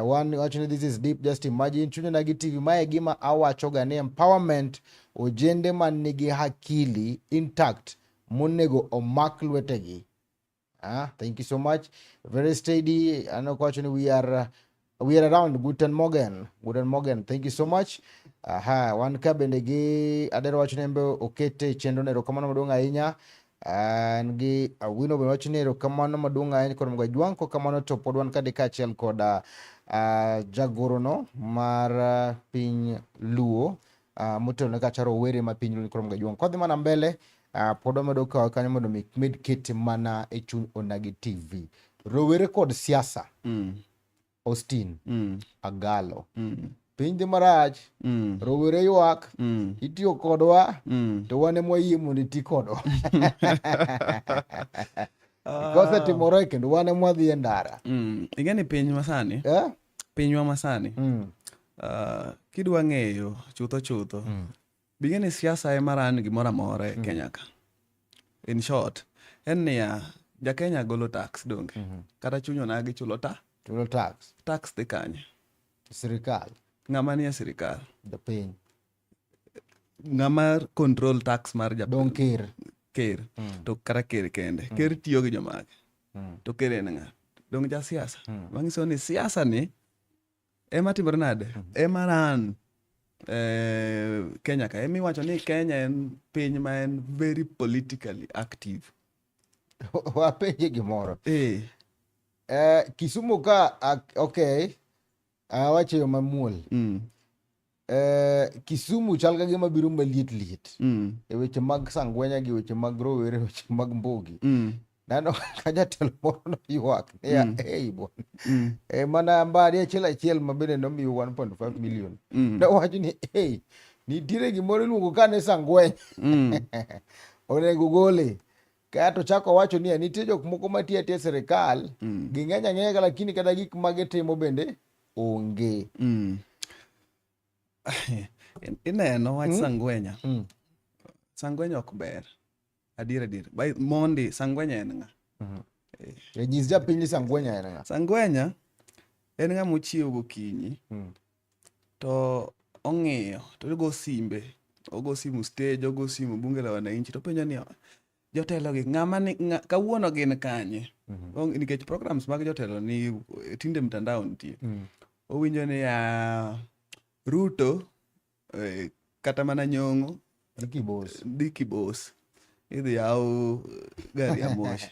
One wacho ni this is deep, just imagine chunyna gi TV. Mae gima awachoga ni empowerment ojende man nigi akili intact monego omak lwetegi. Thank you so much. Very steady. Ano kwacho ni we are around. Guten Morgen. Guten Morgen. Thank you so much. Aha, wan ka bende gi Adero wacho ni en be okete chenro ne erokamano maduong' ahinya. An gi Awino bende wacho ni erokamano maduong' ahinya kod Mga Jwang' kokamano to pod wan kade kaachiel kod jagoro no mar piny Luo motelo ne kacha rowere ma piny Luo kod Mga Jwang'. Kodhi mana mbele pod wamedo kawe kanyo mondo mi med kete mana e chuny Onagi TV. Rowere kod siasa. Austin Agalo. Piny dhi marach, rowere ywak, itiyo kodwa, to wan ema wayie mondo iti kodwa. Kosetimore kendo wan ema wadhi e ndara. Ing'e ni piny masani, Eh? pinywa masani, kidwa ng'eyo chutho chutho, bing'e ni siasa ema ran gimoro amora e Kenya ka. In short, en niya, ja Kenya golo tax donge? Kata chuny onagi chulo ta? Chulo tax. Tax dhi kanye? Sirikal. Ng'ama nie sirikal? Jopiny. Ng'ama control tax mar japiny? Dong ker. Ker. To kata ker kende. Ker tiyo gi jomage. To ker en ng'a? Dong ja siasa. Manyiso ni siasa ni ema timore nade? Ema ran Kenya ka. Ema iwacho ni Kenya en piny ma en very politically active. Wapenje gimoro. Kisumu ka, okay, awacho yo mamuol. Kisumu chal ka gima biro maliet liet. E weche mag sangwenya gi weche mag rowere, weche mag mbogi. Nano ka jatelo moro noywak niya, hey bwana. Mana mbari achiel achiel ma bende nomiyo 1.5 million. Nowacho ni hey, nitiere gimoro iluongo ka ni sangwenya. Onego gole. Kaeto chako wacho niya, nitie jok moko matiyo atiya e sirikal, ging'eny ang'eya lakini kata gik ma gitimo bende onge. Ineno wach sangwenya. Sangwenya ok ber. Adier adier. Mondi sangwenya en ng'a? Nyis japiny ni sangwenya en ng'a? Sangwenya en ng'ama ochiew gokinyi to ong'iyo to ogo simbe, ogo simu stage, ogo simu bunge la wananchi to openjo ni jotelo gi ng'ama ni kawuono gin kanye? Nikech programs mag jotelo ni tinde mtandao nitie. Owinjo ni Ruto kata mana Nyong'o Dhi Kibos. Dhi Kibos. Idhi yaw gari ya moshi.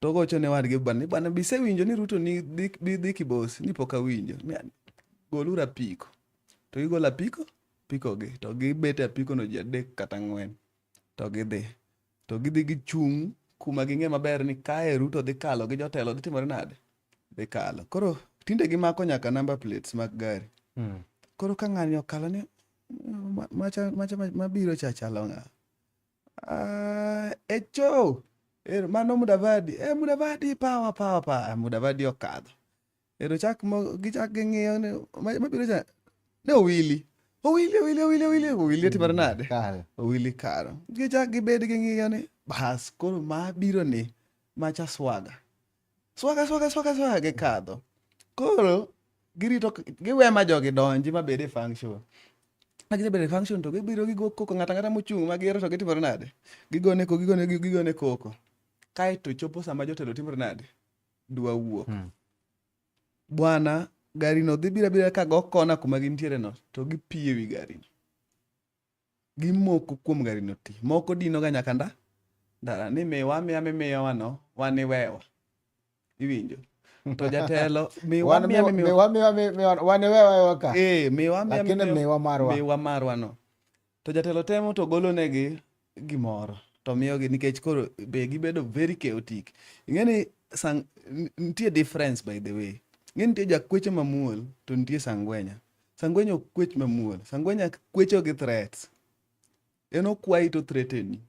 To ogocho ne wadgi bwana, ni bwana bisewinjo ni Ruto ni dhi Kibos, ni pok awinjo. Ni goluru apiko. To gigolo apiko, apiko gi. To gibet e apiko no ji 3 kata 4. To gidhi. To gidhi gichung' kuma ging'e maber ni kae Ruto dhi kalo gi jotelo dhi timore nade? Dhi kalo. Koro tinde gimako nyaka number plates mag gari. Koro ka ng'ani okalo ni macha, macha mabiro cha chalo ng'a? Echo! Ero, mano Mudavadi. Mudavadi, power, power, power. Mudavadi okadho. Ero chak mo, gichak ging'iyo ni mabiro cha ne Owili. Owili, Owili, Owili, Owili. Owili otimore nade? Kare. Owili karo. Gichak gibed ging'iyo ni bas, koro mabiro ni macha swaga. Swaga, swaga, swaga, swaga gikadho. Koro girito giwe ma jogi donji mabed e function. Ka gisebedo e function to gibiro gigo koko ng'ato ang'ata mochung' ma gihero to gitimore nade? Gigone koko, gigone, gigone koko. Kaeto chopo sama jotelo timore nade? Dwa wuok. Bwana, gari no dhi biro abira ka go kona kuma gintiere no to gipi ewi gari no. Gimoko kuom gari no ti. Moko dino ga nyaka ndara ni miwa miya mimiyowa no wan iwewa. Iwinjo? To jatelo miwa miya mimiyowa. Miwa miya miwa wan iwewa iwewa ka. Miwa miya Lakini miwa marwa. Miwa marwa no. To jatelo temo to golo negi gimoro to miyogi nikech koro be gibedo very chaotic. Ing'e ni nitie difference by the way. Ing'e nitie jakwecho mamuol to nitie sangwenya. Sangwenya ok kwech mamuol. Sangwenya kwecho gi threats. En okwayi to threateni.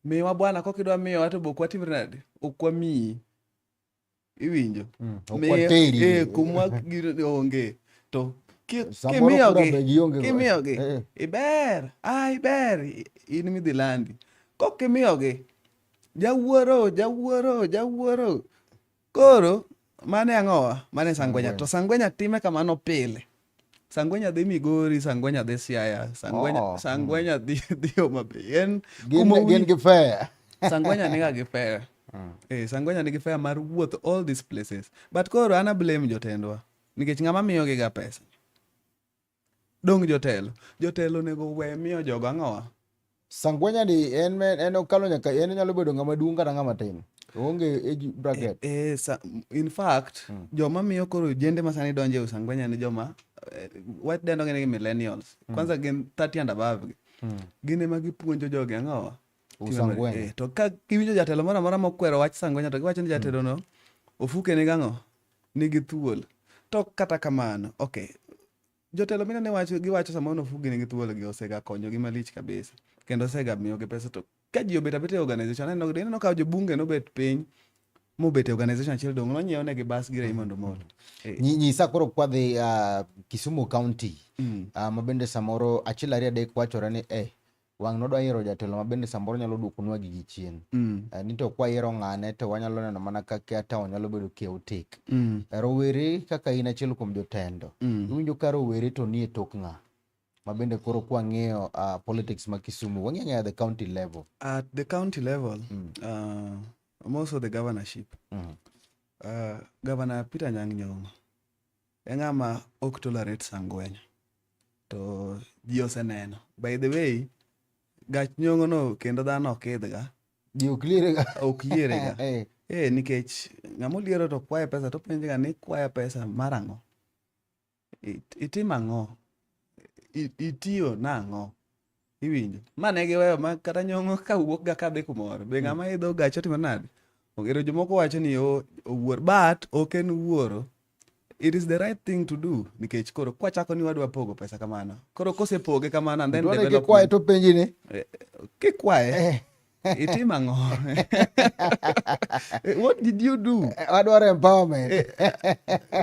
Miwa bwana, kok idwa miyowa to be ok watimre nade? Ok wamiyi. Iwinjo? Ok Miyo- wateri. eh, kumwa gino onge. To Samoro kimiyogi, kura be gionge go. kimiyogi, iber, ah, iber, in midhi landi. Kok imiyogi, jawuoro, jawuoro, jawuoro. Koro, mane ang'owa? Mane Sangwenya. To Sangwenya time kamano pile. Sangwenya dhi Migori, Sangwenya dhi Siaya, Sangwenya, Oh, Sangwenya dhi Homa Bay. En Gin, kuma gin gi fair. Sangwenya niga gi fair. Eh, Sangwenya nigi fair mar wuotho all these places. But koro an a blame jotendwa. Nikech ng'ama miyogi ga pesa. Dong jotelo. Jotelo onego we miyo jogo ang'owa? Sangwenya ni en okalo nyaka en nyalo bedo ng'ama duong' kata ng'ama tin. Oonge age bracket. In fact, joma miyo koro jende ma sani donjo e Sangwenya ni joma wadendo gi ni millennials. Kwanza gin 30 and above gi. Gin ema gipuonjo jogi ang'owa? Usangwenya. To ka giwinjo jatelo moro amora mokwero wach Sangwenya to giwacho ni jatelo no ofuke ni gang'o? Nigi thuol. To kata kamano, okay. Jotelo minene wacho giwacho samoro ni ofuke nigi thuol gi osega konyogi malich kabisa. Kendo osega miyogi pesa to ka ji obet abeta e organization aneno ka jobunge nobet piny mobet e organization achiel dong' nonyiew negi bas gi Raymond Omolo. Nyisa koro kwadhi Kisumu County ma bende samoro achiel ariyo adek wachore ni wang' nodwa yiero jatelo ma bende samoro nyalo duokonwa gigi chien. Ni to kwayiero ng'ane to wanyalo neno mana kaka town nyalo bedo chaotic. Rowere kaka in achiel kuom jotendo, iwinjo ka rowere to nie tok ng'a? Ma bende koro kwang'iyo politics ma Kisumu, wang'iyo ang'iya the county level. At the county level, most of the governorship, Governor Peter Anyang' Nyong'o e ng'ama ok tolerate Sangwenya. To ji oseneno. By the way, gach Nyong'o no kendo dhano ok idhga. Ji ok liere ga. Ok liere ga. Nikech ng'ama oliero to kwaye pesa to penje ga ni kwaya pesa mar ang'o? Itimo ang'o? Itiyo nang'o? Iwinjo? Ma ne giweyo ma kata Nyong'o ka wuok ga kadhi kumoro. Be ng'ama idho gach otimo nade? Ongero jomoko wacho ni owuor, but ok en wuoro. It is the right thing to do nikech koro kwachako ni wadwa pogo pesa kamano. Koro kosepoge kamano and then Dwaro ni development. kikwaye to penji ni. Kikwaye. Itimo ang'o? What did you do? Wadwaro empowerment.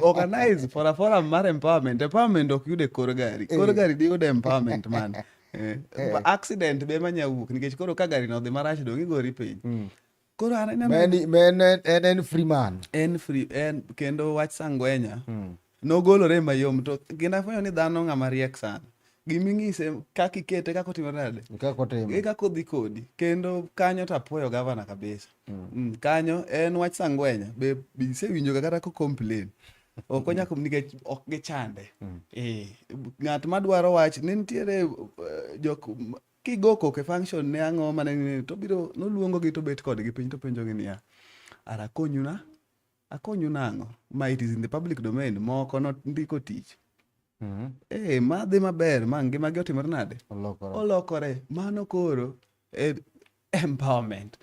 Organize for a forum mar empowerment. Empowerment ok yude kor gari. Kor gari di yude empowerment man. Accident be ema nya wuok nikech koro ka gari no odhi marach dong' igori piny. Koro an aneno En free man. En free, en kendo wach Sangwenya nogolore mayom to kendo afwenyo ni dhano ng'ama riek sana. Giming'ise kaka ikete kaka otimore nade? Kaka otimo. E kaka odhi kodi. Kendo kanyo to apuoyo gavana kabisa. Kanyo en wach Sangwenya be isewinjo ga kata ko complain. Ok onya nikech ok gichande. Ng'at madwaro wach ne nitiere jok kigo koko e function ne ang'o mane ni to biro noluongo gi to bet kodgi piny to penjo gi niya, ara akonyu na? Akonyu nang'o? Ma it is in the public domain moko nondiko tich. Ma dhi maber ma ngima gi otimore nade? Olokore. Olokore. Mano koro empowerment.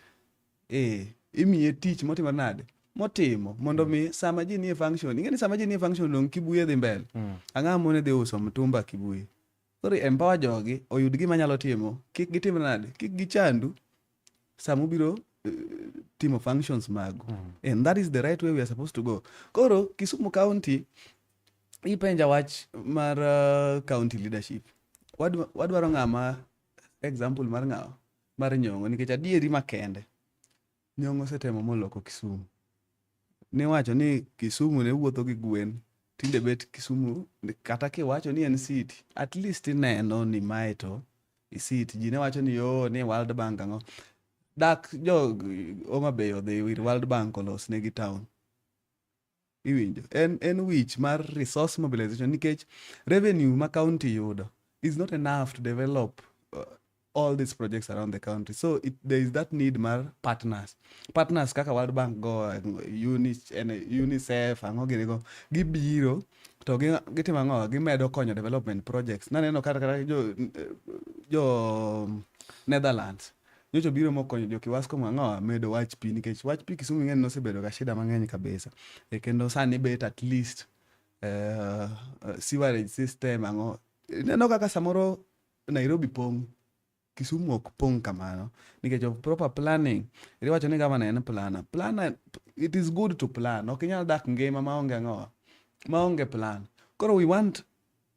Imiye tich motimore nade? Motimo mondo mi sama ji nie function, ing'e ni sama ji nie function dong' Kibuye dhi mbele. Ang'ama mone dhi uso mtumba Kibuye? Koro empower jogi oyud gima nyalo timo, kik gitim nade? Kik gichandu sama ubiro timo functions magu. And that is the right way we are supposed to go. Koro Kisumu County ipenja wach mar county leadership. Wadwaro ng'ama example mar ng'awa? Mar Nyong'o nikech adieri makende. Nyong'o osetemo moloko Kisumu. Niwacho ni Kisumu ne wuotho gi gwen, tinde bet Kisumu kata kiwacho ni en city, at least ineno ni mae to city. Ji ne wacho ni oh, ni World Bank ang'o. Dak jo Homa Bay odhi ir World Bank olos negi town. Iwinjo? En wich mar resource mobilization nikech revenue ma county yudo is not enough to develop all these projects around the country. So there is that need mar partners. Partners kaka World Bank go, UNICEF, ang'o gini go, gibiro to gitimo ang'o? Gimedo konyo development projects. Naneno kata kata jo Netherlands nyocha obiro mokonyo jo Kiwasco ang'o medo wach pi nikech wach pi Kisumu ing'e ni nosebedo ga shida mang'eny kabisa. Kendo sani bet at least sewerage system ang'o. Ineno kaka samoro Nairobi pong'. Kisumu ok pong' kamano nikech of proper planning. Iwacho ni gavana en planner. Planner, it is good to plan. Ok inyal dak ngima maonge ang'owa, maonge plan. Koro we want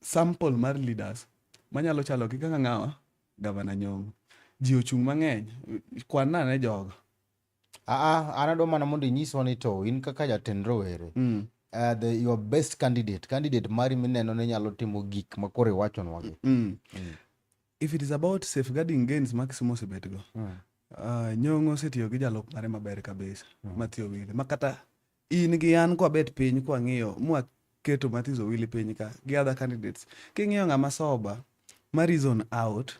sample mar leaders manyalo chalo gi kaka ng'awa Gavana Nyong'o. Ji ochung' mang'eny, kwan nane jogo. Aa, an adwa mana mondo inyiswa ni to in kaka jatend rowere your best candidate, candidate mari mineno ni nyalo timo gik ma koro iwachonwagi. If it is about safeguarding gains ma Kisumu osebetgo, Nyong'o osetiyo gi jalup mare maber kabisa, Mathew Owili. Ma kata in gi an kwabet piny kwang'iyo mwaketo Mathew Owili piny ka gi other candidates, king'iyo ng'ama sober, ma reason out,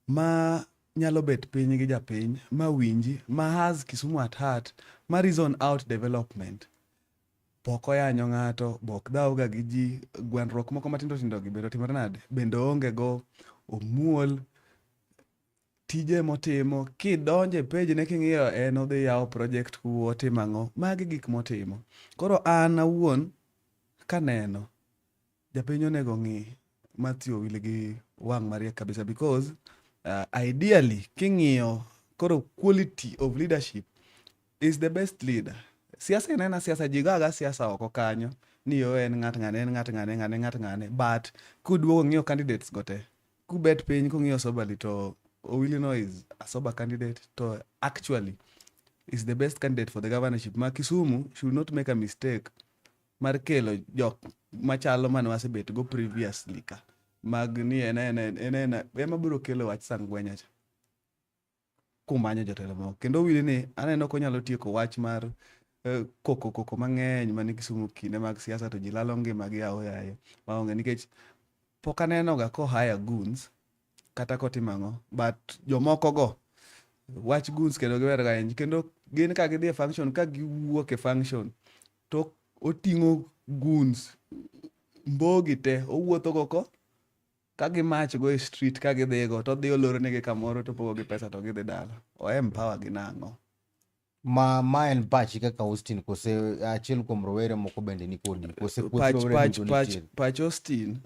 ma nyalo bet piny gi japiny, ma winji, ma has Kisumu at heart, ma reason out development. Pok oyanyo ng'ato, bok dhawga gi ji, gwandruok moko matindo tindo gi bende otimore nade? Bende oonge go, omuol, tije motimo, kidonjo e page ne king'iyo en odhi yawo project kuo, otimo ang'o, magi gik motimo. Koro an awuon kaneno, japiny onego ng'i Mathew Owili gi wang' mariek kabisa because ideally king'iyo koro quality of leadership is the best leader. Siasa en ena siasa, ji go aga siasa oko kanyo ni yo en ng'at ng'ane, en ng'at ng'ane, ng'ane, ng'at ng'ane. But kuduogo ng'iyo candidates go te, kubet piny kung'iyo soberly to Owili no is a sober candidate to actually is the best candidate for the governorship. Ma Kisumu should not make a mistake mar kelo jok machalo mane wasebet go previously ka mag ni en en en en ema biro kelo wach sangwenya cha kumanyo jotelo moko. Kendo Owili ni aneno konyalo tieko wach mar koko koko mang'eny mani Kisumu kinde mag siasa to ji lalo ngimagi aoyaye maonge nikech pok aneno ga ko hire goons kata kotimo ang'o but jomoko go wach goons kendo giwero ga ahinya kendo gin ka gidhi e function ka giwuok e function to oting'o goons mbogi te owuotho go ko ka gimach go e street ka gidhigo to odhi oloronegi kamoro to opogo gi pesa to gidhi dala. O empower gi nang'o? Ma en pachi kaka Austin kose achiel kuom rowere moko bende ni kodi kose kweth Pach, rowere pach, duto pach, nitiere? pach Austin,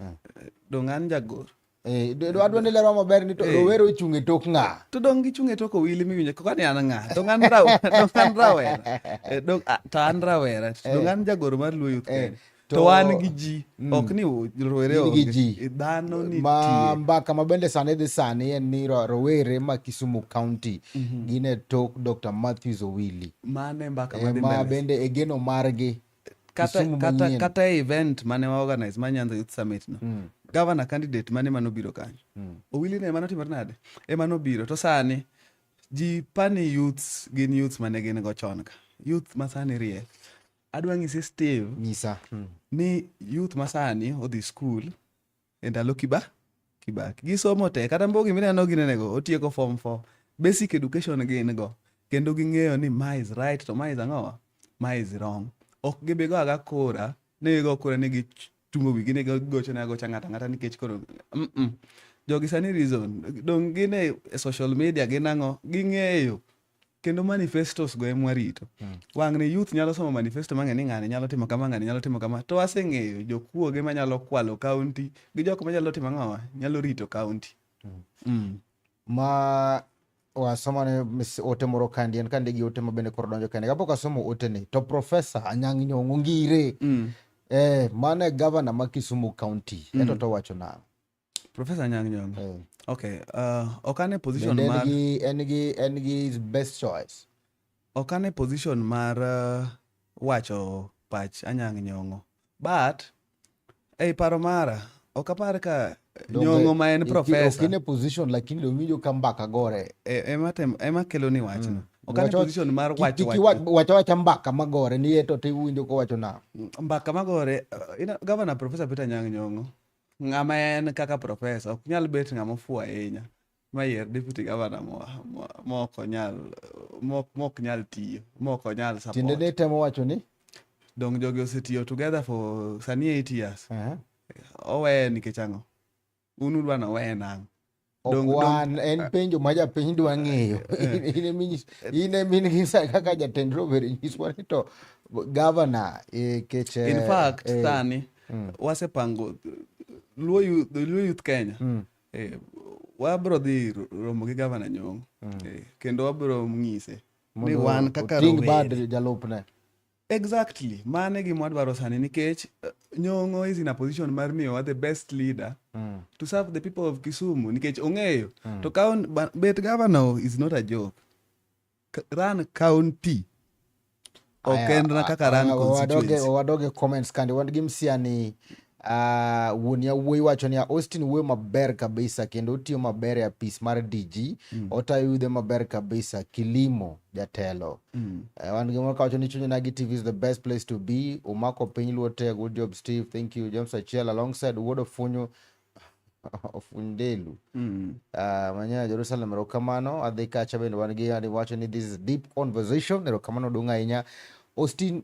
dong' an jagor. Adwa ni lerwa maber ni to rowere ochung' e tok ng'a? To dong' gichung' e tok Owili miwinjo kaka ni an ng'a? Dong' an dong' an rawera. Dong' to an rawera. Dong' an jagoro mar Luo Youth Kenya. To wan gi ji. Ok ni rowere In gi onge. ji. Dhano nitie. Ma mbaka ma bende sani dhi sani en ni rowere ma Kisumu County gin e tok Dr. Mathews Owili. Mano e mbaka madhi Ma mbele. bende e geno margi. Kata, Kisumu kata, manyien. kata e event mane wa organize ma Nyanza Youth Summit no. Governor candidate mane manobiro kanyo. Owili ne ema notimore nade? Ema nobiro. To sani ji pani youths gin youths mane gin go chon ka. Youth ma sani riek. Adwa nyisi Steve Nyisa. Ni youth ma sani odhi school e ndalo Kibaki. Gisomo te kata Mbogi mineno ginenego otieko form 4. Basic education gin go. Kendo ging'eyo ni ma is right to ma is ang'o? Ma is wrong. Ok gibi go aga kura ni gigo kura ni gichungo wigi ni gigocho ne agocha ng'ato ang'ata nikech koro Jogi sani reason dong' gin e social media gin ang'o ging'eyo kendo manifestos go ema warito. Wang' ni youth nyalo somo manifesto mang'e ni ng'ani nyalo timo kama, ng'ani nyalo timo kama to waseng'eyo jokuoge manyalo kwalo county gi jok manyalo timo ang'o nyalo rito county. Ma wasoma ne ote moro kandi en kandi gi ote ma bende koro donjo kende kapok asomo ote ni to Professor Anyang' Nyong'o ngire mane governor ma Kisumu County ento to wacho nang'o? Professor Anyang' Nyong'o. Okay, ok an e position Bende en mar gi en gi en gi his best choice. Ok an e position mar wacho pach Anyang' Nyong'o. But ei paro mara ok apar ka Nyong'o ma en professor. Ok in e position lakini dong winjo ka mbaka gore. Ema tem, ema kelo ni wachno. Ok an e position mar wacho Kik wach. wacho wacha mbaka magore ni to tiwinjo kowacho nang'o? Mbaka magore, Governor Professor Peter Anyang' Nyong'o ng'ama en kaka professor ok nyal bet ng'ama ofuwo ahinya mayier deputy governor mok nyal tiyo, mok onyal support. Tiende ni temo wacho ni? Dong jogi osetiyo together for sani 8 years. Oweye nikech ang'o? Un udwa ni oweye nang'o? Ok wan, en penjo ma japiny dwa ng'eyo. In eminyisa kaka jatend rowere nyiswa ni to governor kech, In fact, sani wasepango Luo Youth, Luo Youth Kenya. Wabro dhi romo gi gavana Nyong'o. Kendo wabro ng'ise ni Mondo wan kaka oting' rowere. bad jalupne. Exactly. Mano e gima wadwaro sani nikech Nyong'o is in a position mar miyowa the best leader to serve the people of Kisumu nikech ong'eyo. To bet governor is not a joke. Run county. Ok Aya, en kaka run constituency. Wadoge comments kande wan gi msiani wuon yawuoyi wacho niya Austin wuoyo maber kabisa kendo otiyo maber e apis mar DG. Otayo yudhe maber kabisa kilimo jatelo. Wan gi moro kawacho ni Chuny Onagi TV is the best place to be. Umako piny Luo te. Good job Steve. Thank you James Achiel alongside Wuod Ofunyu Ofundelu. Manya Jerusalem erokamano. Adhi kacha bende wan gi ani wacho ni this is deep conversation. Erokamano duong' ahinya. Austin,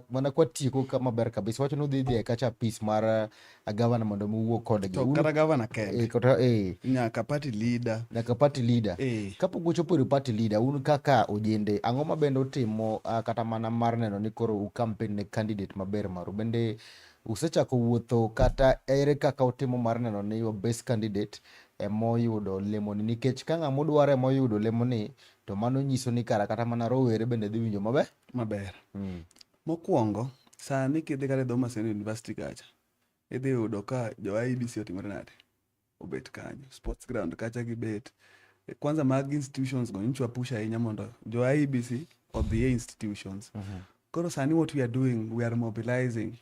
mana kwa tieko ka maber kabisa. Wacho ni udhi dhi e kacha apis mar gavana mondo mi uwuo kodgi. To kata gavana kende. Kata, Nyaka party leader. Nyaka party leader. Kapok uchopo ir party leader, un kaka ojende, ang'o ma bende utimo kata mana mar neno ni koro u campaign ne candidate maber maru? Bende usechako wuotho kata ere kaka utimo mar neno ni your best candidate emoyudo lemoni? Nikech ka ng'ama udwaro emoyudo lemoni, to mano nyiso ni kara kata mana rowere bende dhi winjo maber. Maber. Mokwongo, sani kidhi kata e dho Maseno University kacha, idhi yudo ka jo IEBC otimore nade? Obet kanyo. Sports ground kacha gibet. Kwanza mag institutions go nyocha push ahinya mondo jo IEBC odhi e institutions. Koro sani what we are doing, we are mobilizing.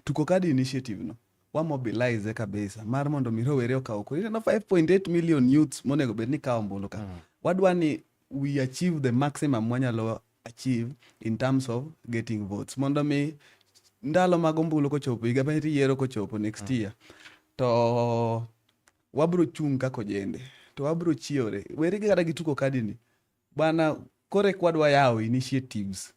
Tuko kadi initiative no. Wa mobilize kabisa mar mondo mi rowere okaw kura. Ineno 5.8 million youths monego bed ni kawo ombulu ka. Wadwa ni we achieve the maximum mwanyalo achieve in terms of getting votes. Mondo mi ndalo mag ombulu kochopo, higa ma yiero kochopo next year, to wabro chung' kaka ojende, to wabro chiewre. Weri gi kata gi tuko kadi ni. Bana, koro eka wadwa yawo initiatives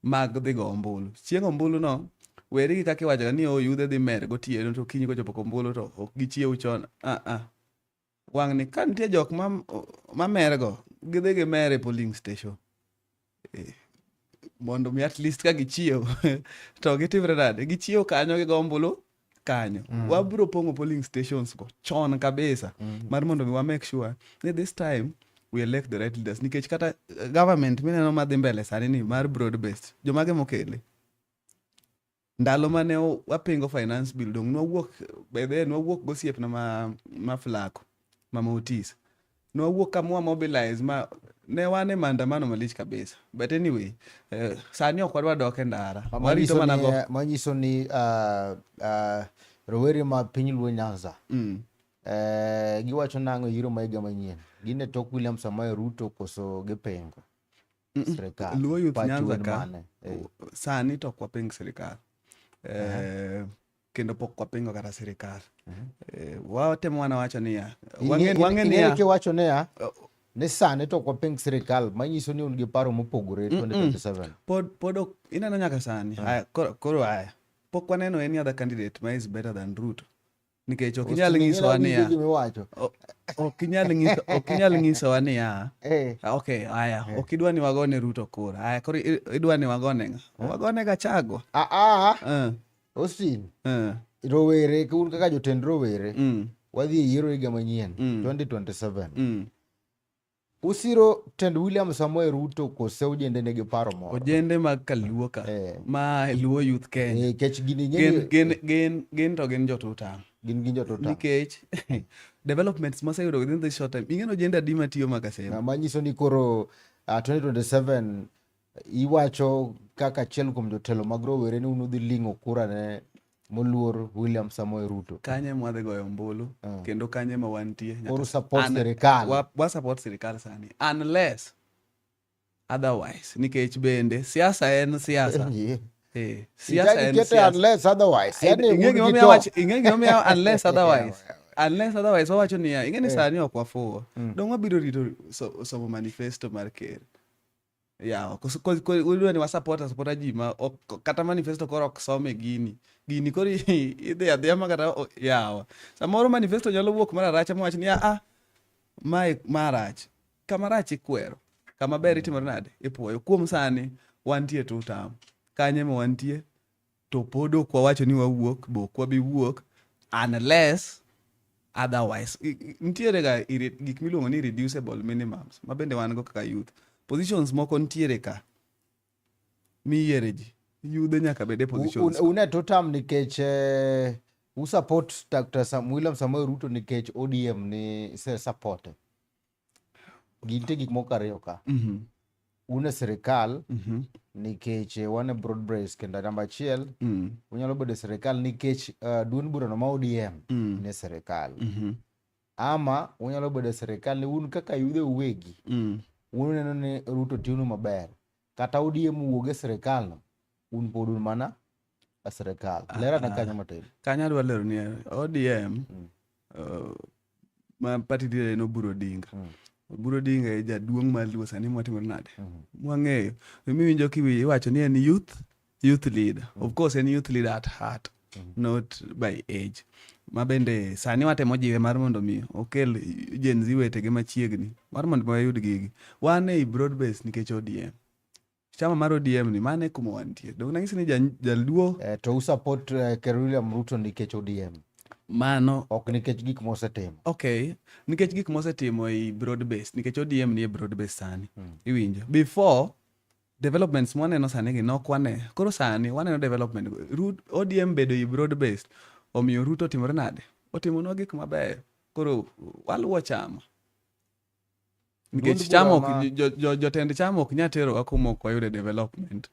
mag dhi go ombulu. Chieng' ombulu no, weri gi kaka iwacho ni oh, yudhe dhi mer gotieno to kiny kochopo ombulu to ok gichiew chon. Ah, ah. Wang' ni ka nitie jok ma mergo, gidhi gimer e polling station. Mondo mi at least ka gichiew to gitimre nade? Gichiew kanyo gigo ombulu kanyo. Wabiro pong'o polling stations go chon kabisa. Mar mondo mi wa make sure ni this time we elect the right leaders. Nikech kata government mineno madhi mbele sani ni mar broad based, jomage mokele? Ndalo mane wapingo finance bill dong nwawuok, by then nwawuok gosiepna ma Flako, Mama Otis. Nwawuok ka mwa mobilize ma ne wan e maandamano malich kabisa. But anyway, sani ok wadwa dok e ndara. Warito mana go. Manyiso ni rowere ma piny Luo Nyanza. Giwacho nang'o e yiero ma higa manyien? Gin e tok William Samoei Ruto koso gipingo sirikal? Luo Youth Pachu Nyanza en ka, mane? Sani to ok waping sirikal. Kendo pok wapingo kata sirikal. Watemo mana wacho niya, wang'e niya. Ing'e kiwacho niya, ni sani to ok waping sirikal, manyiso ni un gi paro mopogore 2027. Pod ok, ineno nyaka sani. Aya, koro aya. Pok waneno any other candidate ma is better than Ruto. Nikech ok inyal Austin, nyisowa ing'e niya. gima iwacho. Ok inyal nyiso, ok inyal nyisowa niya. Okay, aya, ok idwa ni wagone Ruto kura. Aya, koro idwa ni wagone ng'a? Wagone Gachagua. Austin, rowere, un kaka jotend rowere, wadhi e yiero higa manyien, 2027. Usiro tend William Samoei Ruto kose ojende nigi paro moro? Ojende mag Kaluo ka, ma Luo Youth Kenya. Kech gini ing'e Gin ni to gin jotutam. Gin gin jotutam. Nikech developments moseyudo within this short time. Ing'e ojende adi matiyo Makasema? Na manyiso ni koro 2027 iwacho kaka achiel kuom jotelo mag rowere ni un udhi ling'o kura ne moluor William Samoei Ruto. Kanye mwadhi goyo ombulu, kendo kanye ma wantie nyaka Koro support sirikal. Wa support sirikal sani. Unless otherwise, nikech bende siasa en siasa. Siasa Ichaki en kete siasa. Unless otherwise. Yani Ing'e un gima gi omiyo to. ing'e gima omiyo unless otherwise. Unless otherwise wawacho niya, ing'e ni sani ok wafuwo. Dong wabiro rito somo manifesto mar ker. Yawa, udwa ni wa support ji ma ok, kata manifesto koro ok some gini. Gini koro idhi adhiya ma kata yawa. Samoro manifesto nyalo wuok mar aracha mawach ni, mae marach. Kama rach ikwero. Kama ber itimore nade? Ipuoyo. Kuom sani, wantie two term. Kanye ma wantie, to pod ok wawacho ni wawuok, be ok wabi wuok, unless Otherwise, nitiere ga gik miluongo ni irreducible minimums ma bende wan go kaka youth. Positions moko nitiere ka miyiere ji. Yudhe nyaka bed e positions. Une to tam nikech u support Dr. Sam William Samoei Ruto nikech ODM ni se support. Gintie gik moko ariyo ka. Un e sirikal nikech wan e broad base kendo namba achiel unyalo bedo e sirikal nikech duond burano ma ODM ni e sirikal. Ama unyalo bedo e sirikal ni un kaka yudhe uwegi un uneno ni Ruto tiyonu maber. Kata ODM wuog e sirikal no, un pod un mana e sirikal. Ler ane kanyo matin. Kanyo adwa lero ni ODM ma party leader en Oburu Odinga. Oburu Odinga e jaduong' mar Luo sani mwatimore nade? Mwang'eyo. Miwinjo kiwacho ni en youth leader. Of course en youth leader at heart, not by age. Ma bende sani watemo jiwe mar mondo mi okel Gen Z wetege machiegni mar mondo mi wayud gigi. Wan ei broad base nikech ODM. Chama mar ODM ni mano e kuma wantie. Donge nanyisi ni jaluo To u support Ker William Ruto nikech ODM. Mano ok nikech gik mosetimo. Okay, nikech gik mosetimo ei broad base, nikech ODM ni e broad base sani. Iwinjo. Before developments mwaneno sani gi nok wane. Koro sani waneno development. ODM bedo ei broad base omiyo Ruto otimore nade? Otimonwa gik mabeyo. Koro waluwo chama. Nikech chama ok, jotend chama ok nyal terowa kuma ok wayude development.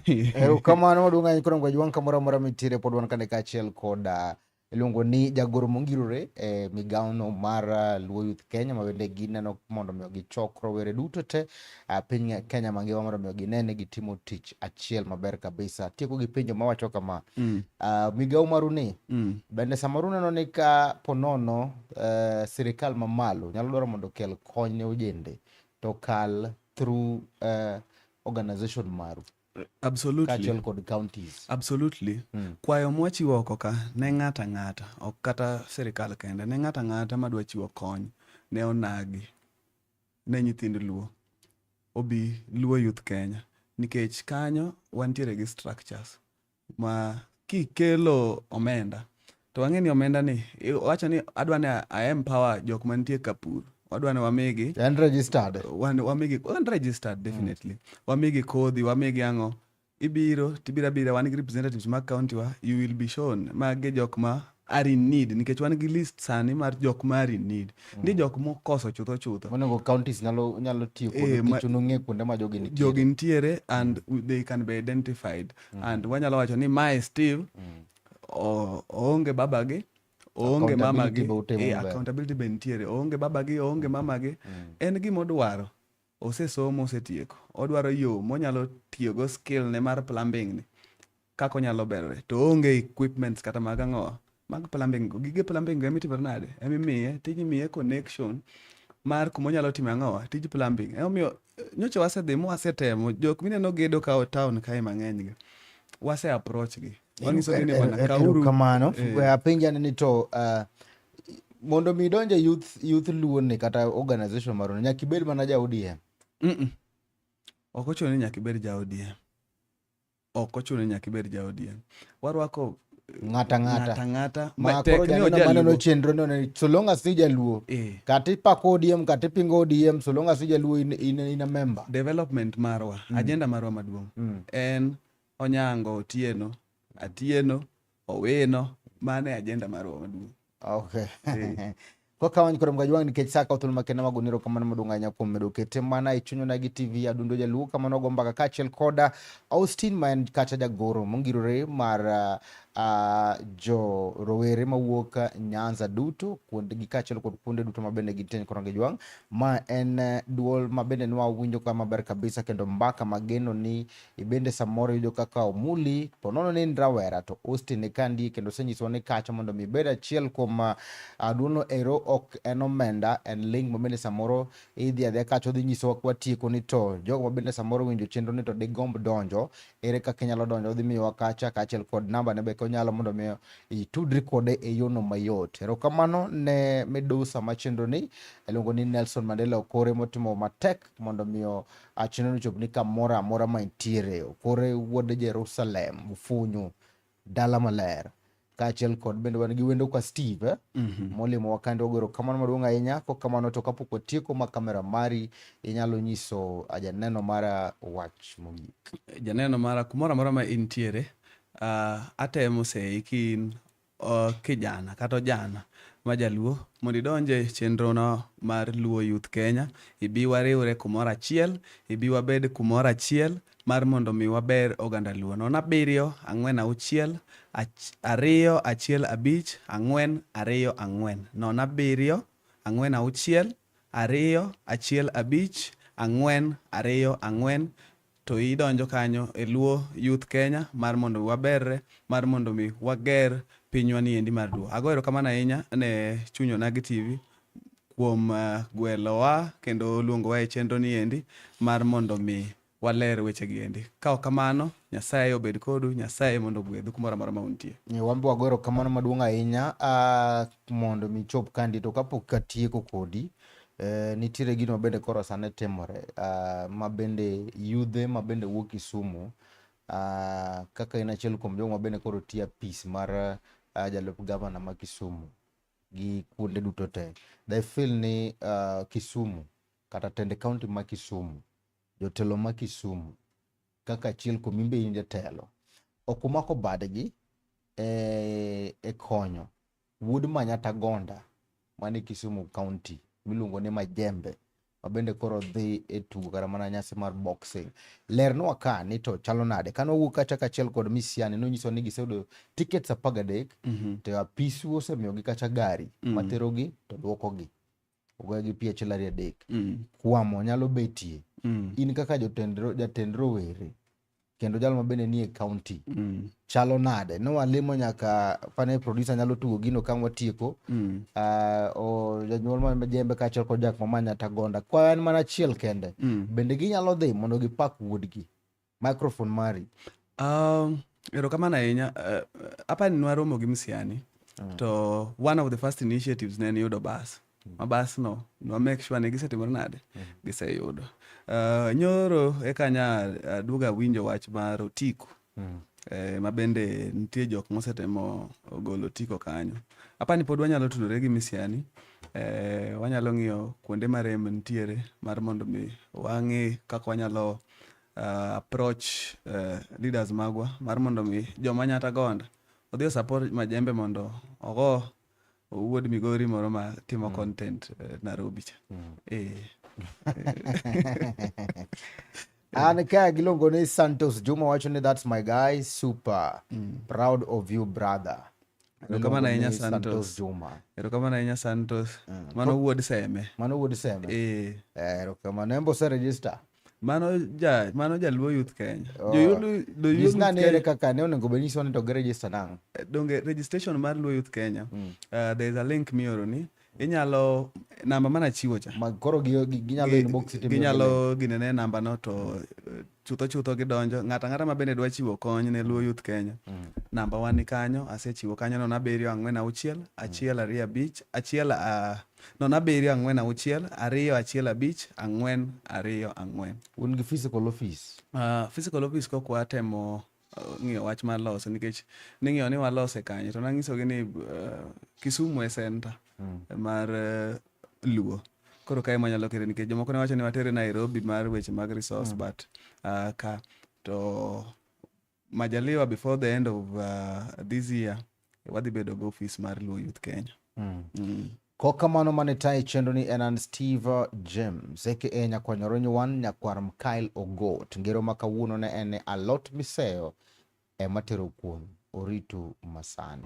Erokamano maduong' ahinya koro ngwech kamoro amora mintiere pod wan kande kaachiel kod iluongo ni jagoro mongirore e migawono mar Luo Youth Kenya ma bende gineno mondo mi gichok rowere duto te piny Kenya mangima mondo mi gine ni gitimo tich achiel maber kabisa. Tieko gi penjo mawacho kama, migawo maru ni bende samoro uneno ni ka ponono sirikal mamalo nyalo dwaro mondo okel kony ne ojende to kal through organization maru. Absolutely. Kaachiel kod counties. Absolutely. Kwayo mwachiwo oko ka ne ng'ata ng'ata, ok kata sirikal kende, ne ng'ata ng'ata madwa chiwo kony ne onagi, ne nyithind Luo, obi Luo Youth Kenya. Nikech kanyo wantiere gi structures ma kikelo omenda, to wang'e ni omenda ni, wacho ni adwa ni a empower jok mantie kapur. Wadwa ni wamigi. En registered. Wamigi, en registered definitely. Wamigi kodhi, wamigi ang'o. Ibiro, tibiro abira, wan gi representatives mag county wa, you will be shown magi jok ma are in need, nikech wan gi list sani mar jok ma are in need. Nitie jok mokoso chutho chutho. Monego counties nyalo tiyo kod nikech unung'e kuonde ma jogi nitiere. Jogi nitiere and they can be identified. And wanyalo wacho ni mae Steve, oonge babagi, oonge mamagi. Accountability be nitiere, oonge babagi, oonge mamagi. En gima odwaro. Osesomo, osetieko. Odwaro yo monyalo tiyogo skill ne mar plumbing ni. Kaka onyalo berore. To oonge equipments kata mag ang'o? Mag plumbing go. Gige plumbing go emitimore nade? Emimiye, timiye connection mar kuma onyalo timo ang'o? Tij plumbing. Emomiyo nyocha wasedhi mwasetemo. Jok mineno gedo ka town kae mang'eny gi. Wase approach gi. Wanyiso gi ni bwana kauru. Kamano. Apenji ni to mondo mi idonje youth Luo ni kata organization maru nyaka ibed mana ja ODM. Ok ochuno ni nyaka ibed ja ODM. Ok ochuno ni nyaka ibed ja ODM. Warwako ng'ata ng'ata. Ng'ata ng'ata. Ma koro janeno maneno chenro no ni so long as ijaluo. Kata ipako ODM kata ipingo ODM so long as ijaluo in a member. Development marwa, agenda marwa maduong'. En Onyango Otieno, Atieno, Owino, mano e agenda marwa maduong'. Okay. Koka wan koro mgajwang' nikech sa ka thuolo makende mag oniro kamano maduong' ahinya kuom medo kete mana e chuny onagi TV Adundo Jaluo kamano go mbaka kaachiel koda Austin ma en kacha jagoro mongirore mar jo rowere mawuok Nyanza duto kuondegi kaachiel kod kuonde duto ma bende gintie koro gijwang'. Ma en duol ma bende nwawinjo ka maber kabisa kendo mbaka mageno ni ibende samoro yudo kaka omuli ponono ni in rawera to Austin ni kandi kendo osenyisowa ni kacha mondo mi ibed achiel kuom duolno ero ok en omenda en link ma bende samoro idhi adhiya kacha odhi nyisowa kwatieko ni to jogo ma bende samoro winjo chenro ni to digomb donjo ere kaka inyalo donjo odhi miyowa kacha kaachiel kod namba ne be konyalo mondo mi itudri kode e yono mayot. Erokamano ne midusa ma chenro ni iluongo ni Nelson Mandela Okore motimo matek mondo miyo chenro ni ochopni kamoro amora ma intiere. Okore wuod Jerusalem, Ufunyu, dala maler. Kaachiel kod bende wan gi wendo kwa Steve molimowa kande, wago erokamano maduong' ahinya. Kokamano to kapok watieko ma kamera mari, inyalo nyiso janeno mara wach mogik. Janeno mara kumoro amora ma intiere, atemo sei ki in kijana kata ojana ma jaluo mondo idonje chenro no mar Luo Youth Kenya, ibi wariwre kumoro achiel, ibi wabed kumoro achiel mar mondo mi waber oganda Luo. 0 7 4 6 2 1 5 4 2 4 0 7 4 6 2 1 5 4 2 4 to idonjo kanyo e Luo Youth Kenya mar mondo waberre, mar mondo mi wager pinywa ni endi mar Luo. Ago erokamano ahinya ne Chuny Onagi TV kuom gwelowa kendo luongowa e chenro ni endi mar mondo mi waler weche gi endi. Ka ok kamano, Nyasaye obed kodu, Nyasaye mondo ogwedhu kumoro amora ma untie. Wan be wago erokamano maduong' ahinya mondo mi chop kandi. To kapok atieko kodi, nitiere gino mabende koro sani timore ma bende yudhe ma bende wuok Kisumu, kaka in achiel kuom jogo ma bende koro tiyo apis mar jalup gavana ma Kisumu gi kuonde duto te. They feel ni Kisumu kata tend county ma Kisumu, jotelo ma Kisumu kaka achiel kuom in be in jatelo, ok umako badgi e konyo wuod Manyata Gonda mane Kisumu County miluongo ni Majembe ma bende koro dhi e tugo kata mana nyasi mar boxing. Lernwa ka ni to chalo nade? Kane wawuok kacha kaachiel kod Misiani nonyiso ni giseyudo tickets 13 to apisu osemiyogi kacha gari materogi to duokogi. Ogoyogi pi achiel ariyo adek. Kwamo nyalo betie. In kaka jatend rowere kendo jal ma bende nie county chalo nade? Ne walimo nyaka pane producer nyalo tugo gino ka watieko. Janyuol ma Majembe kaachiel kod jak ma Manyata Gonda kwa en mana achiel kende. Bende ginyalo dhi mondo gipak wuodgi. Microphone mari. Erokamano ahinya. Apani nwaromo gi Msiani to one of the first initiatives ne en yudo bas. Ma bas no nwa make sure ni gisetimore nade, giseyudo. Nyoro eka nya aduogo awinjo wach mar Otiko ma bende nitie jok mosetemo golo Otiko kanyo. Apani pod wanyalo tudore gi Misiani, wanyalo ng'iyo kuonde ma rem nitiere mar mondo mi wang'i kaka wanyalo approach leaders magwa mar mondo mi joma Nyata Gonda odhi o support Majembe mondo ogo wuod Migori moro ma timo content Nairobi cha. An ka giluongo ni Santos Juma wacho ni that's my guy, super proud of you, brother. Erokamano ahinya. Iluongo ni Santos. Santos Juma. Erokamano ahinya, Santos. Mano wuod Seme. Mano wuod Seme. Eh. Erokamano. En be ose register. Mano Jaluo Youth Kenya. Oh. Jo Nyis Youth nani ere Kenya. kaka ne onego bed ni to giregister nang'o? Donge registration mar Luo Youth Kenya, there is a link mioroni. Inyalo namba mana chiwo cha. Ma koro ginyalo inbox timiyogi link. Ginyalo ginene namba no to chutho chutho gidonjo. Ng'ato ang'ata ma bende dwa chiwo kony ne Luo Youth Kenya. Namba wa ni kanyo, asechiwo kanyo 0 7 4 6 1 2 5 1 0 7 4 6 2 1 5 4 2 4. Un gi physical office? Physical office kok watemo ng'iyo wach mar loso nikech ning'iyo ni walose kanye to nanyisogi ni Kisumu e center mar Luo. Koro kae mwanyalo kete nikech jomoko ne wacho ni watere Nairobi mar weche mag resource but ka to majaliwa before the end of this year wadhi bedo gi office mar Luo Youth Kenya. Kokamano mane tayo chenro ni en an Steve James aka Nyakwanyoro Wan Nyakwar Mkael Ogot. Ngero ma kawuono ne en ni alot miseyo ema tero kuon. Oritu masani.